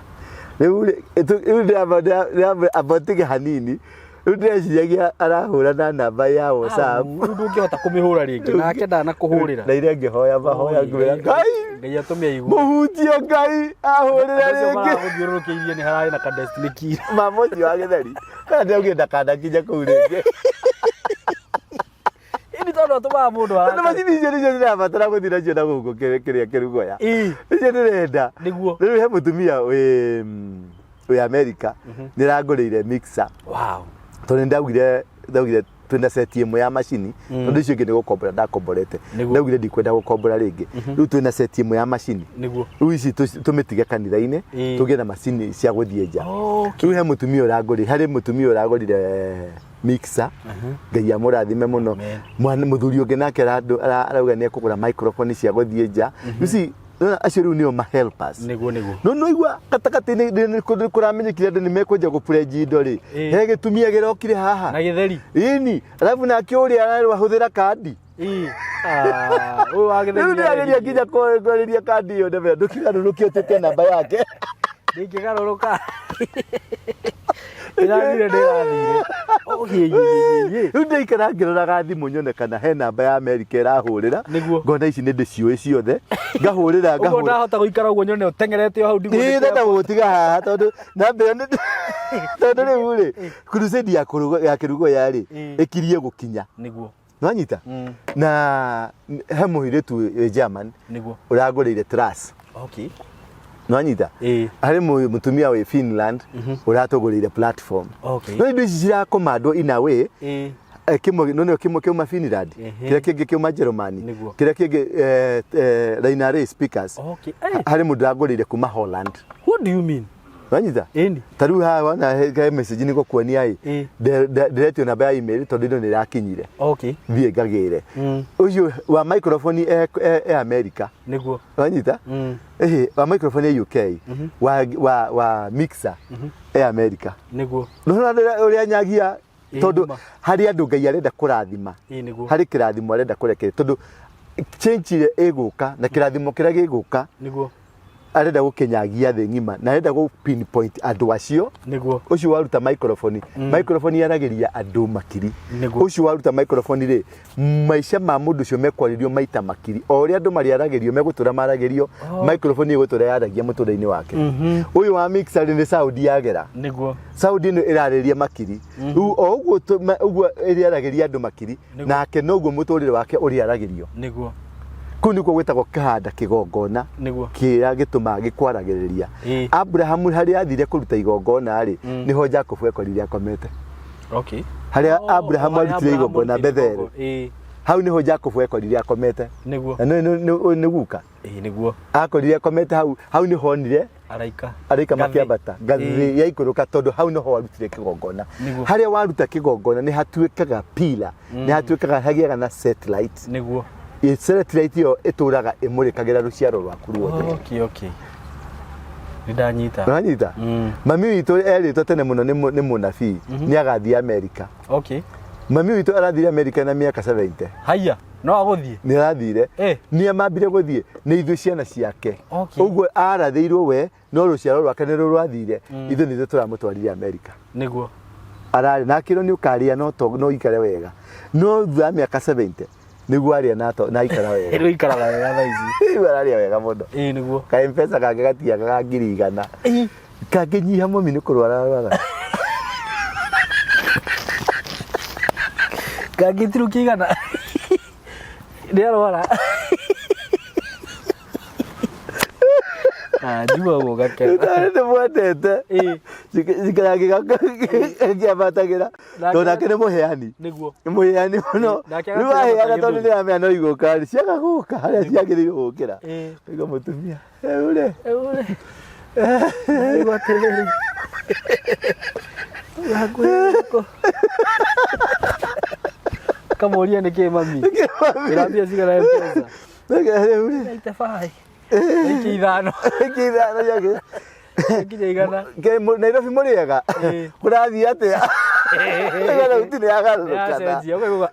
Speaker 1: Rĩu rĩ, rĩu ndĩramba amba ũtige hanini. Rĩu ndĩreciragia arahũra na namba ya WhatsApp.
Speaker 2: Au, rĩu ndũngĩhota kũmĩhũra rĩngĩ nake ndanakũhũrĩra.
Speaker 1: Na iria ngĩhoya mahoya ngwĩra Ngai,
Speaker 2: Ngai atũme aigue.
Speaker 1: Mũhutie Ngai ahũrĩre
Speaker 2: Andũ acio
Speaker 1: rĩngĩ.
Speaker 2: maragũthiũrũrũkĩirie nĩ hararĩ na ka destiny killer.
Speaker 1: Mama ũcio wa gĩtheri kana ndĩraugire ndakanakinye kũu rĩngĩ.
Speaker 2: Ĩni tondũ atũmaga mũndũ
Speaker 1: Tondũ
Speaker 2: arakare.
Speaker 1: macini icio nĩcio ndĩrabatara gũthiĩ nacio na gũkũ kĩrĩa kĩrugoya. Icio ndĩrenda. Rĩu he mũtumia wĩ Amerika nĩ arangũrĩire mixer, tondũ nĩ ndaugire twĩna set ĩmwe ya macini, tondũ icio ingĩ nĩ gũkombora ndakomborete. Ndaugire ndikwenda gũkombora rĩngĩ, rĩu twĩna set ĩmwe ya macini. Rĩu ici tũmĩtige kanitha-inĩ, tũgĩe na macini cia gũthiĩ nja. Rĩu he mũtumia ũrangũrire, harĩ mũtumia ũragũrire mixer, Ngai amũrathime mũno.
Speaker 2: Amen.
Speaker 1: Mwana mũthuri ũngĩ nake arauga nĩ ekũgũra microphone cia gũthiĩ nja. You see, Nĩwona acio rĩu nĩo ma helpers.
Speaker 2: Nĩguo, nĩguo.
Speaker 1: No nĩwaigua gatagatĩ-inĩ nĩ kũramenyekire andũ nĩ mekwenja gũburenji indo rĩ.
Speaker 2: Ĩĩ.
Speaker 1: He gĩtumia gĩrokire haha.
Speaker 2: Na gĩtheri.
Speaker 1: Ĩni, alafu nake ũrĩa arerwo ahũthĩra kandi.
Speaker 2: Ĩĩ. Ah, ũyũ wa gĩtheri.
Speaker 1: Rĩu nĩageria nginya kwarĩria kandi ĩyo ndebe ndũkigarũrũke ũtĩte namba yake.
Speaker 2: Ndingĩgarũrũka. Ndĩrathire ndĩrathire. Oh, hĩ, hĩ, hĩ, hĩ.
Speaker 1: Rĩu ndaikara ngĩroraga thimũ nyone kana he namba ya Amerika ĩrahũrĩra.
Speaker 2: Nĩguo.
Speaker 1: Ngona ici nĩ ndĩciũĩ ciothe. Ngahũrĩra
Speaker 2: Ũguo
Speaker 1: ngahũrĩra.
Speaker 2: ndahota gũikara ũguo nyone ũteng'erete o hau ndigwo
Speaker 1: Ĩĩ ndenda gũgũtiga haha tondũ namba ĩyo nĩ tondũ rĩu rĩ crusade ya kũruga ya kĩrugoya rĩ
Speaker 2: Ĩĩ.
Speaker 1: ĩkirie gũkinya.
Speaker 2: Nĩguo.
Speaker 1: Nĩwanyita? Na he mũirĩtu wĩ German
Speaker 2: Nĩguo.
Speaker 1: ũrangũrĩire truss.
Speaker 2: Okay.
Speaker 1: Nĩwanyita?
Speaker 2: Ĩĩ.
Speaker 1: Harĩ mũtumia wĩ Finland ũratũgũrĩire platform.
Speaker 2: Okay.
Speaker 1: No indo ici cirakomandwo in a way
Speaker 2: Ĩĩ.
Speaker 1: kĩmwe no nĩo kĩmwe kĩauma Finland
Speaker 2: Ehe.
Speaker 1: kĩrĩa kĩngĩ kĩauma Jerumani
Speaker 2: Nĩguo.
Speaker 1: kĩrĩa kĩngĩ Raina Ray speakers.
Speaker 2: Okay. Eh,
Speaker 1: Harĩ mũndũ ũrangũrĩire kuma Holland.
Speaker 2: what do you mean?
Speaker 1: Wanyita?
Speaker 2: Ĩni.
Speaker 1: Ta rĩu haha wona he message nĩ gũkuonia ĩ
Speaker 2: Ĩĩ.
Speaker 1: ndĩretio namba ya email tondũ indo nĩ irakinyire
Speaker 2: Okay.
Speaker 1: thiĩ ngagĩre.
Speaker 2: Mm.
Speaker 1: Ũcio wa microphone e America.
Speaker 2: Nĩguo.
Speaker 1: Wanyita?
Speaker 2: Mm.
Speaker 1: Ĩhĩ, wa microphone e UK, wa mixer e America.
Speaker 2: Nĩguo.
Speaker 1: Nĩwona ũrĩa nyagia
Speaker 2: Ĩĩ,
Speaker 1: tondũ
Speaker 2: nĩma.
Speaker 1: harĩ andũ Ngai arenda kũrathima.
Speaker 2: Ĩĩ, nĩguo.
Speaker 1: Harĩ kĩrathimo arenda kũrekereria tondũ change ĩrĩa ĩgũka na kĩrathimo kĩrĩa gĩgũka
Speaker 2: Nĩguo.
Speaker 1: arenda gũkĩnyagia thĩ ng'ima na arenda gũ pinpoint andũ acio.
Speaker 2: Nĩguo.
Speaker 1: Ũcio waruta microphone, microphone yaragĩria andũ makiri.
Speaker 2: Nĩguo.
Speaker 1: Ũcio waruta microphone rĩ, maica ma mũndũ ũcio mekwarĩrio maita makiri. O ũrĩa andũ marĩaragĩrio megũtũra maragĩrio, microphone ĩgũtũra yaragia mũtũrĩre-inĩ wake. Ũyũ wa mixer rĩ, nĩ sound yagera.
Speaker 2: Nĩguo.
Speaker 1: Sound ĩno ĩrarĩria makiri. Rĩu o ũguo ũguo ĩrĩaragĩria andũ makiri,
Speaker 2: Nĩguo.
Speaker 1: nake noguo mũtũrĩre wake ũrĩaragĩrio.
Speaker 2: Nĩguo.
Speaker 1: Kũu nĩkuo gwĩtagwo kĩhanda kĩgongona.
Speaker 2: Nĩguo.
Speaker 1: Kĩrĩa gĩtũmaga gĩkwaragĩrĩria.
Speaker 2: Ĩĩ.
Speaker 1: Abrahamu harĩa athire kũruta igongona rĩ, nĩho Jacob ekorire akomete.
Speaker 2: Okay.
Speaker 1: Harĩa
Speaker 2: Oh,
Speaker 1: Abrahamu
Speaker 2: harĩa
Speaker 1: arutire
Speaker 2: Abrahamu
Speaker 1: igongona
Speaker 2: arutire
Speaker 1: Betheli.
Speaker 2: igongona. Ĩĩ.
Speaker 1: Hau nĩho Jacob ekorire akomete.
Speaker 2: Nĩguo.
Speaker 1: Na nĩ guka.
Speaker 2: Ĩĩ, nĩguo.
Speaker 1: Akorire akomete hau, hau nĩho onire
Speaker 2: Araika.
Speaker 1: araika
Speaker 2: Ngathĩ.
Speaker 1: makĩambata ngathĩ yaikũrũka tondũ hau nĩho warutire kĩgongona.
Speaker 2: Nĩguo.
Speaker 1: Harĩa waruta kĩgongona nĩ hatuĩkaga pillar, nĩ hatuĩkaga hagĩaga na satellite.
Speaker 2: Nĩguo.
Speaker 1: Satellite ĩyo ĩtũraga ĩmũrĩkagĩra rũciaro rwaku ruothe.
Speaker 2: Okay, okay. Nĩndanyita.
Speaker 1: Nĩwanyita? Mami witũ erĩtwo tene mũno nĩ mũnabii nĩ agathiĩ Amerika.
Speaker 2: Okay.
Speaker 1: Mami witũ arathire Amerika na mĩaka 70.
Speaker 2: Haiya, no agũthiĩ.
Speaker 1: Nĩ arathire.
Speaker 2: Eh.
Speaker 1: Nĩ amambire gũthiĩ nĩ ithuĩ ciana ciake.
Speaker 2: Okay.
Speaker 1: Ũguo arathĩirwo we no rũciaro rwake nĩ rwathire. Ithuĩ nĩ ithuĩ tũramũtwarire Amerika.
Speaker 2: Nĩguo.
Speaker 1: Ararĩ na akĩrwo nĩ ũkarĩa no ũikare wega. No thutha wa mĩaka 70 nĩguo arĩa na aikara wega.
Speaker 2: Rĩu aikaraga wega thaa ici.
Speaker 1: Rĩu ararĩa wega mũno.
Speaker 2: Ĩĩ, nĩguo.
Speaker 1: Ka M-Pesa kangĩ gatiaga ga 100,000. Kangĩnyiha mami nĩ kũrwara arwara.
Speaker 2: Kangĩtirũkia igana. Nĩ arwara. Ah, njigua ũguo ngakena.
Speaker 1: Nĩ mwendete.
Speaker 2: Ĩĩ.
Speaker 1: Cikara kĩambatagĩra.
Speaker 2: Nake-
Speaker 1: Tondũ nake nĩ mũheani.
Speaker 2: Nĩguo.
Speaker 1: Nĩ mũheani mũno.
Speaker 2: Nake
Speaker 1: Rĩu
Speaker 2: agakĩra
Speaker 1: aheana tondũ
Speaker 2: gĩthũri.
Speaker 1: nĩ aramenya no igũka rĩ, ciaga gũka harĩa ciagĩrĩirwo gũkĩra.
Speaker 2: Ĩĩ.
Speaker 1: Kaigua mũtumia. Rĩu rĩ.
Speaker 2: Rĩu rĩ. Ndaigua atĩrĩrĩ. Hakuhĩ Kamũria nĩkĩ mami? Ĩrambia cigana M-Pesa?
Speaker 1: Rĩu rĩ.
Speaker 2: 85. Iki ithano.
Speaker 1: Iki ithano ciagĩrĩire.
Speaker 2: Nginya igana.
Speaker 1: Nairobi mũrĩega?
Speaker 2: Ĩĩ.
Speaker 1: Kũrathiĩ atĩa? Igana gũtirĩ yagarũrũkana.
Speaker 2: Yacenjia, ũkaigua,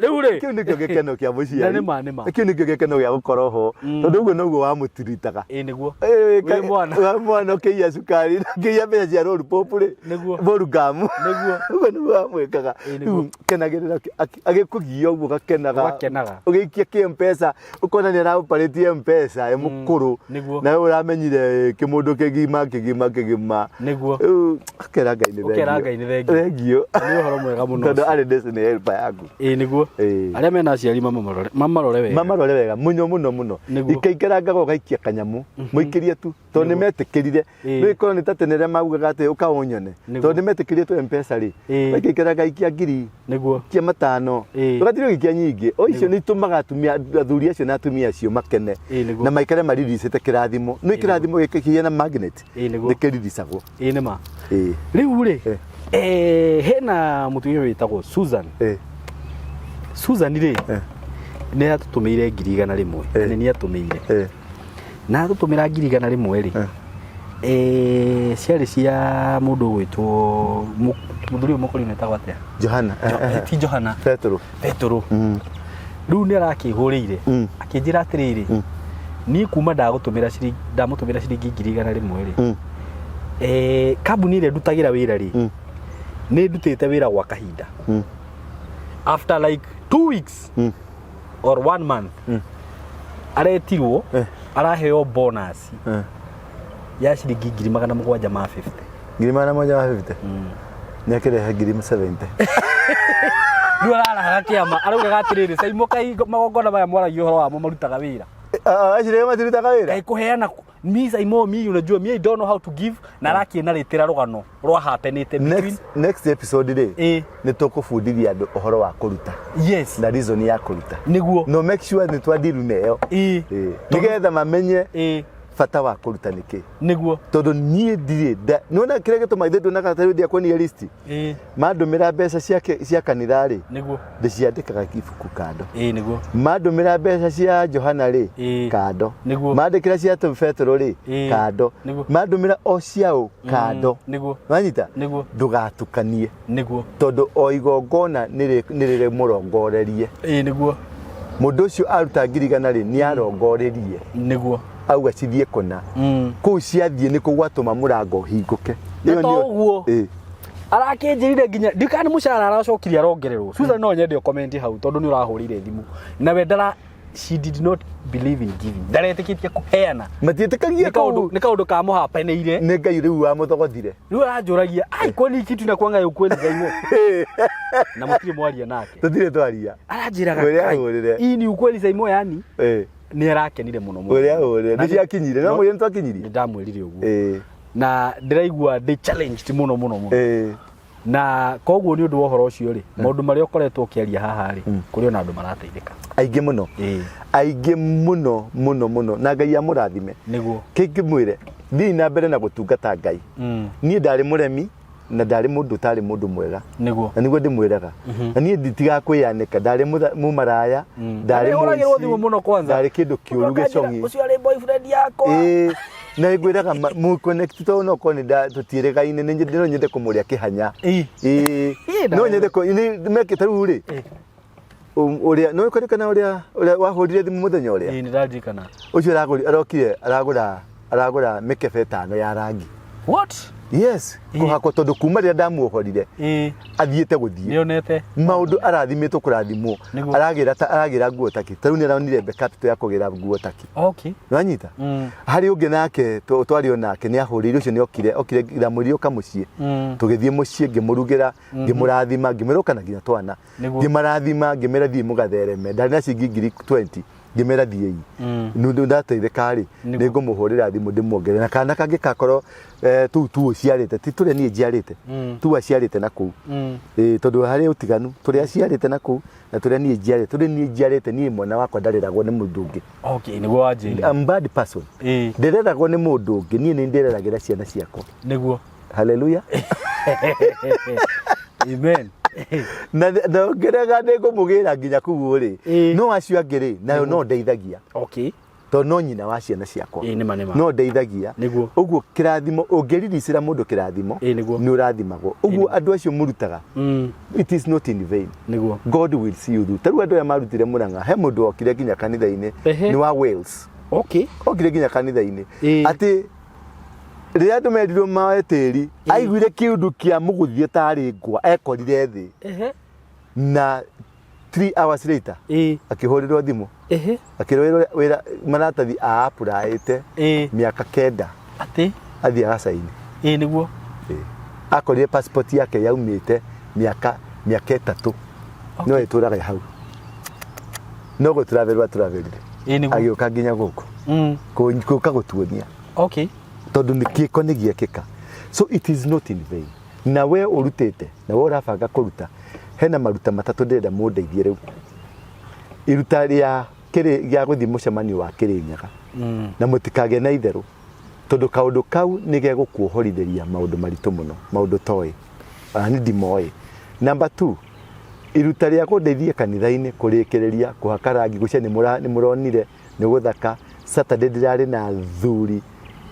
Speaker 2: rĩu rĩ.
Speaker 1: Kĩu nĩkĩo gĩkeno kĩa mũciari.
Speaker 2: Na nĩ ma, nĩ ma.
Speaker 1: Kĩu nĩkĩo gĩkeno gĩa gũkorwo ho. Tondũ ũguo noguo wamũtiritaga.
Speaker 2: Ĩĩ nĩguo.
Speaker 1: Ĩĩ,
Speaker 2: Wĩ mwana.
Speaker 1: Wĩ mwana ũkĩiya cukari, ũkĩiya mbeca cia roll pop rĩ.
Speaker 2: Nĩguo.
Speaker 1: Ball gum.
Speaker 2: Nĩguo.
Speaker 1: Ũguo nĩguo wamwĩkaga.
Speaker 2: Ĩĩ, nĩguo.
Speaker 1: Rĩu kenagĩrĩra agĩkũgia ũguo ũgakenaga.
Speaker 2: Ũgakenaga.
Speaker 1: Ũgĩikia kĩ-M-Pesa, ũkona nĩ araoperate M-Pesa, e mũkũrũ.
Speaker 2: Nĩguo.
Speaker 1: Nawe ũramenyire kĩmũndũ kĩgima kĩgima kĩgima.
Speaker 2: Nĩguo.
Speaker 1: Rĩu ũkera Ngai nĩ
Speaker 2: Ũkera
Speaker 1: thengiũ.
Speaker 2: Ngai nĩ thengiũ.
Speaker 1: Thengiũ.
Speaker 2: Nĩ ũhoro mwega mũno
Speaker 1: Tondũ
Speaker 2: ũcio.
Speaker 1: arĩ destiny helper yaku.
Speaker 2: Ĩĩ nĩguo.
Speaker 1: Ĩĩ.
Speaker 2: Arĩa mena aciari mamarore mamarore wega.
Speaker 1: Mamarore wega mũno mũno mũno.
Speaker 2: Nĩguo.
Speaker 1: Ikaikarangaga ũgaikia kanyamũ. Mũikĩrie tu. Tondũ nĩ metĩkĩrire.
Speaker 2: Ĩĩ.
Speaker 1: Rĩu ĩkorwo nĩ ta tene rĩrĩa maugaga atĩ ũka ũnyone.
Speaker 2: Nĩguo.
Speaker 1: Tondũ nĩ metĩkĩrire tu M-Pesa rĩ.
Speaker 2: Ĩĩ.
Speaker 1: Ũgaikara ikia ngiri.
Speaker 2: Nĩguo.
Speaker 1: Ikia matano.
Speaker 2: Ĩĩ.
Speaker 1: Ũgatira ũgĩikia nyingĩ. O icio nĩ itũmaga atumia athuri acio na atumia acio makene.
Speaker 2: Ĩĩ, nĩguo.
Speaker 1: Na maikare mariricĩte kĩrathimo. Nĩ kĩrathimo gĩkĩ kĩhiana magnet.
Speaker 2: Ĩĩ, nĩguo.
Speaker 1: Nĩ kĩriricagwo.
Speaker 2: Ĩĩ nĩ ma.
Speaker 1: Ĩĩ.
Speaker 2: Rĩu rĩ,
Speaker 1: Eh.
Speaker 2: hena mũtumia wĩtagwo Susan.
Speaker 1: Ĩĩ.
Speaker 2: Susan rĩ,
Speaker 1: Eh.
Speaker 2: nĩ atũtũmĩire 100,000.
Speaker 1: Eh.
Speaker 2: Nĩ nĩ atũmĩire.
Speaker 1: Ĩĩ.
Speaker 2: Na atũtũmĩra 100,000 rĩ, ciarĩ cia mũndũ ũgwĩtwo mũthuri ũyũ mũkũrinũ etagwo atĩa?
Speaker 1: Johana.
Speaker 2: Ti Johana.
Speaker 1: Petero.
Speaker 2: Petero. Rĩu nĩ arakĩhũrĩire akĩnjĩra atĩrĩrĩ, niĩ kuma ndagũtũmĩra ciringi, ndamũtũmĩra ciringi 100,000 rĩ, kambuni ĩrĩa ndutagĩra wĩra rĩ, nĩ ndutĩte wĩra gwa kahinda. After like 2 weeks or one month, aretirwo, araheo bonus ya ciringi 750,000.
Speaker 1: 750,000. Nĩ akĩrehe 70,000.
Speaker 2: Rĩu ararahaga kĩama, araugaga atĩrĩrĩ, Caimo, kai magongona maya mwaragia ũhoro wamo marutaga wĩra?
Speaker 1: Acio matirutaga wĩra.
Speaker 2: Kai kũheana mi Caimo, mi unajua mi I don't know how to give, na arakĩnarĩtĩra rũgano rwa happenĩte between
Speaker 1: Next episode rĩ, nĩ tũkũbundithia andũ ũhoro wa kũruta na reason ya kũruta. No make sure nĩ twandiru nayo. Nĩgetha mamenye bata wa kũruta nĩ kĩ. Tondũ niĩ ndirĩ nĩwona kĩrĩa gĩtũmaga ithuĩ nduonaga tarĩu ndiakuonia list. Mandũmĩra mbeca cia kanitha rĩ, ndĩciandĩkaga ibuku kando. Mandũmĩra mbeca cia Johana rĩ, kando. Mandĩkĩra cia Petero rĩ, kando. Mandũmĩra o ciaũ, kando. Wanyita? Ndũgatukanie. Tondũ o igongona nĩ rĩrĩ mũrongorerie. Mũndũ ũcio aruta 100,000 rĩ, nĩ arongorerie. Auga cithiĩ kũna. Kũu ciathiĩ nĩ kũ gwatũma mũrango ũhingũke.
Speaker 2: Na
Speaker 1: Ĩyo
Speaker 2: to
Speaker 1: nĩyo-
Speaker 2: ũguo. Arakĩnjĩrire nginya ndikana nĩ mũcara aracokirie arongererwo. Susan, no nyende ũcomment hau tondũ nĩ ũrahũrĩire thimũ nawe. Ndara, she did not believe in giving, ndaretĩkĩtie kũheana.
Speaker 1: Matiĩtĩkagia.
Speaker 2: Nĩ kaũndũ
Speaker 1: Kũu
Speaker 2: nĩ kaũndũ kamũhapeneire.
Speaker 1: Nĩ Ngai rĩu wamũthogothire.
Speaker 2: Rĩu aranjũragia, ai, kwani kitu inakuanga ya ukweli, Zaimo? Na mũtirĩ mwaria nake?
Speaker 1: Tũtirĩ twaria.
Speaker 2: Aranjĩraga,
Speaker 1: Ũrĩa
Speaker 2: "Kai,
Speaker 1: ahũrĩre.
Speaker 2: hii ni ukweli, Zaimo?" Yani nĩ arakenire mũno mũno.
Speaker 1: Ũrĩa ahũrĩre.
Speaker 2: Na
Speaker 1: Nĩ ciakinyire no mwĩre nĩ twakinyirie.
Speaker 2: Nĩ ndamwĩrire ũguo. Na ndĩraigua ndĩ challenged mũno mũno mũno. Na koguo nĩ ũndũ wa ũhoro ũcio rĩ, maũndũ marĩa ũkoretwo ũkĩaria haha rĩ, kũrĩ ona andũ marateithĩka.
Speaker 1: Aingĩ mũno. Aingĩ mũno mũno mũno, na Ngai amũrathime. Kĩngĩmwĩre, thiĩ na mbere na gũtungata Ngai. Niĩ ndarĩ mũremi na ndarĩ mũndũ ũtarĩ mũndũ mwega. Na nĩguo ndĩmwĩraga, na niĩ nditigaga kwĩyanĩka, ndarĩ mũmaraya, ndarĩ
Speaker 2: Hũragĩrwo
Speaker 1: mũici,
Speaker 2: thimũ mũno kwanza.
Speaker 1: Ndarĩ kĩndũ kĩũru gĩcong'i.
Speaker 2: Ũcio arĩ boyfriend yakwa.
Speaker 1: Ĩĩ, na ngwĩraga mũconnect tondũ no korwo nĩ tũtiĩrĩgaine, no nyende kũmũrĩa kĩhanya. Ĩĩ, no nyende mekĩte rĩu rĩ, ũrĩa no ũkaririkana ũrĩa wahũrire thimũ mũthenya ũrĩa?
Speaker 2: Ĩĩ, nĩ ndarikana.
Speaker 1: Ũcio arokire aragũra mĩkebe 5 ya rangi.
Speaker 2: What?
Speaker 1: Yes, kũhakwo, tondũ kuma rĩrĩa ndamuohorire athiĩte gũthiĩ
Speaker 2: Nĩonete
Speaker 1: maũndũ, arathimĩtwo kũrathimwo. Aragĩra nguo taki, tarĩu nĩ aronire capital ya kũgĩra nguo taki. Nĩwanyita? Harĩ ũngĩ nake twarĩ o nake, nĩ ahũrĩire, ũcio nĩ okire okire, ndamwĩrire ũka mũciĩ. Tũgĩthiĩ mũciĩ, ngĩmũrugĩra, ngĩmũrathima, ngĩmwĩra ũka na nginya twana. Ngĩmarathima, ngĩmera thiĩ mũgathereme. Ndarĩ na ciringi 20,000, ngĩmera thiĩi. Nĩ ndateithĩka rĩ, nĩ ngũmũhũrĩra thimũ ndĩmuongerere na kana kangĩ kakorwo tũu tu ũciarĩte, ti tũrĩa niĩ njiarĩte, tu aciarĩte na kũu. Ĩĩ, tondũ harĩ ũtiganu tũrĩa aciarĩte na kũu na tũrĩa niĩ njiarĩte. Tũrĩa niĩ njiarĩte, niĩ mwana wakwa ndareragwo nĩ mũndũ ũngĩ.
Speaker 2: Okay, nĩguo wanjĩrire.
Speaker 1: I'm bad person. Ndĩreragwo nĩ mũndũ ũngĩ, niĩ nĩ ndĩreragĩra ciana ciakwa. Haleluya.
Speaker 2: Amen.
Speaker 1: Na ndongerega nĩ ngũmũgĩra nginya kũu rĩ. No acio angĩ rĩ, nayo no ndeithagia, tondũ no nyina wa ciana ciakwa.
Speaker 2: Ĩĩ, nĩma nĩma.
Speaker 1: No ndeithagia. Ũguo kĩrathimo, ũngĩriricĩra mũndũ kĩrathimo, nĩ ũrathimagwo. Ũguo andũ acio mũrutaga, it is not in vain. God will see you through. Tarĩu andũ aya marutire Mũrang'a, he mũndũ okire nginya kanitha-inĩ. Nĩ wa Wales. Okire nginya kanitha-inĩ atĩ rĩrĩa andũ merirwo moe tĩri, aiguire kĩũndũ kĩa mũgũthie tarĩ ngwa, ekorire thĩ. Na 3 hours later akĩhũrĩrwo thimũ, akĩrwo wĩra maratathi aapplyĩte mĩaka 9
Speaker 2: Atĩ
Speaker 1: athiĩ agacaini.
Speaker 2: Ĩĩ, nĩguo.
Speaker 1: Akorire passport yake yaumĩte mĩaka 3, no ĩtũraga hau, no gũtravel atravelire. Agĩũka nginya gũkũ gũka gũtuonia tondũ nĩ kĩko nĩ gĩekĩka. So it is not in vain. Na we ũrutĩte na we ũrabanga kũruta, hena maruta matatũ ndĩrenda mũndeithie rĩu. Iruta rĩa kĩrĩ gĩa gũthiĩ mũcemanio wa Kĩrĩnyaga, na mũtikagĩe na itherũ, tondũ kaũndũ kau nĩ gegũkuohorithĩria maũndũ maritũ mũno, maũndũ toĩ ona nĩ ndimoĩ. Number 2, iruta rĩa kũndeithia kanitha-inĩ kũrĩkĩrĩria kũhaka rangi, gwĩciria nĩ mũronire nĩ gũthaka. Saturday ndĩrarĩ na athuri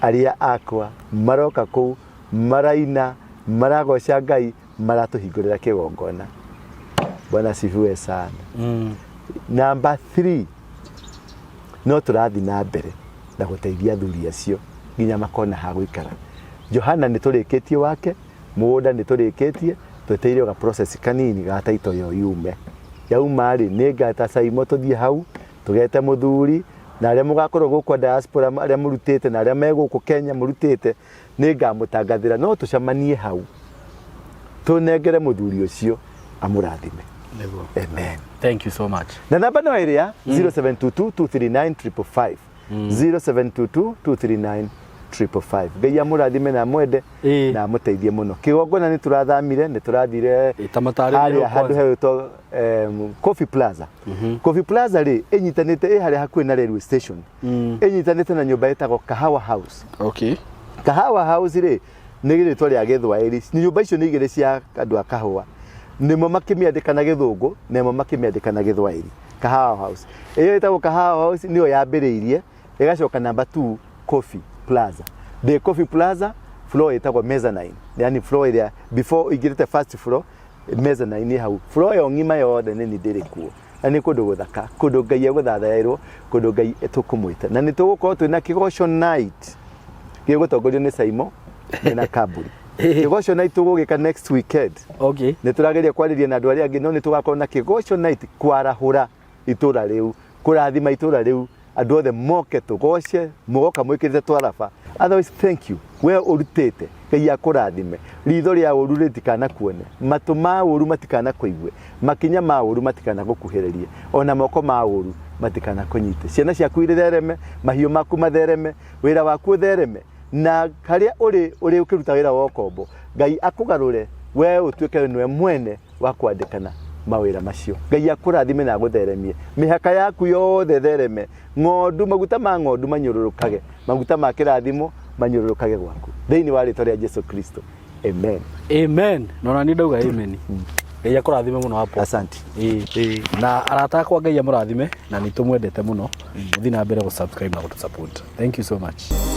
Speaker 1: arĩa akwa maroka kũu maraina maragoca Ngai maratũhingũrĩra kĩgongona. Bwana asifiwe sana. Number 3, no tũrathiĩ na mbere na gũteithia athuri acio nginya makona ha gũikara. Johana nĩ tũrĩkĩtie wake, mũgũnda nĩ tũrĩkĩtie, twetereire ga process kanini ga title ĩyo yume. Yauma rĩ, nĩ ngeta Saimo tũthiĩ hau, tũgete mũthuri, na arĩa mũgakorwo gũkũ a diaspora arĩa mũrutĩte na arĩa me gũkũ Kenya mũrutĩte, nĩ ngamũtangathĩra no tũcemanie hau tũnengere mũthuri ũcio amũrathime.
Speaker 2: Nĩguo.
Speaker 1: Amen.
Speaker 2: Thank you so much.
Speaker 1: Na namba no ĩrĩa 0722 239 555, 0722 239 555. Ngai amũrathime na amwende na amũteithie mũno. Kĩgongona nĩ tũrathamire, nĩ tũrathire
Speaker 2: Ta matarĩrie
Speaker 1: harĩa
Speaker 2: hau
Speaker 1: handũ
Speaker 2: kwanza.
Speaker 1: hegwĩtwo Coffee Plaza. Coffee Plaza rĩ, ĩnyitanĩte ĩ harĩa hakuhĩ na railway station, ĩnyitanĩte na nyũmba ĩtagwo Kahawa House. Kahawa House rĩ, nĩ rĩtwa rĩa Gĩthwaĩri. Nyũmba icio nĩ igĩrĩ cia andũ a kahũa, nĩmo makĩmĩandĩka na Gĩthũngũ, nĩmo makĩmĩandĩka na Gĩthwaĩri. Kahawa House ĩyo ĩtagwo Kahawa House nĩyo yambĩrĩirie, ĩgacoka number 2 Coffee Plaza. Ndĩ Coffee Plaza floor ĩtagwo mezzanine, yani floor ĩrĩa before ũingĩrĩte first floor, mezzanine hau, floor ĩyo ng'ima yothe nĩ niĩ ndĩrĩ kuo. Na nĩ kũndũ gũthaka, kũndũ Ngai egũthathaĩrwo, kũndũ Ngai tũkũmwĩta, na nĩ tũgũkorwo twĩna kĩgoco night gĩgũtongorio nĩ Saimo na Kamburi. Kĩgoco night tũgũgĩka next weekend. Nĩ tũrageria kwarĩria na andũ arĩa angĩ, no nĩ tũgakorwo na kĩgoco night kwarahũra itũra rĩu, kũrathima itũra rĩu, andũ othe moke tũgoce, mũgoka mwĩkĩrĩte twaraba. Otherwise thank you, we ũrutĩte, Ngai akũrathime, ritho rĩa ũru rĩtikanakuone, matũ ma ũru matikanakũigue, makinya ma ũru matikanagũkuhĩrĩrie, ona moko ma ũru matikanakũnyite. Ciana ciaku ithereme, mahiũ maku mathereme, wĩra waku ũthereme, na harĩa ũrĩ ũrĩ ũkĩruta wĩra wa ũkombo, Ngai akũgarũre we ũtuĩke nĩwe mwene wa kwandĩkana mawĩra macio. Ngai akũrathime na agũtheremie, mĩhaka yaku yothe ĩthereme, ng'ondu, maguta ma ng'ondu manyũrũrũkage, maguta ma kĩrathimo manyũrũrũkage gwaku, thĩinĩ wa rĩtwa rĩa Jesu Kristo, amen.
Speaker 2: Amen. Na ona niĩ ndauga amen. Ngai akũrathime mũno hapo.
Speaker 1: Asante.
Speaker 2: Ĩĩ. Na arata akwa Ngai amũrathime na nĩ tũmwendete mũno. Mũthiĩ na mbere gũ subscribe na gũtũ support. Thank you so much.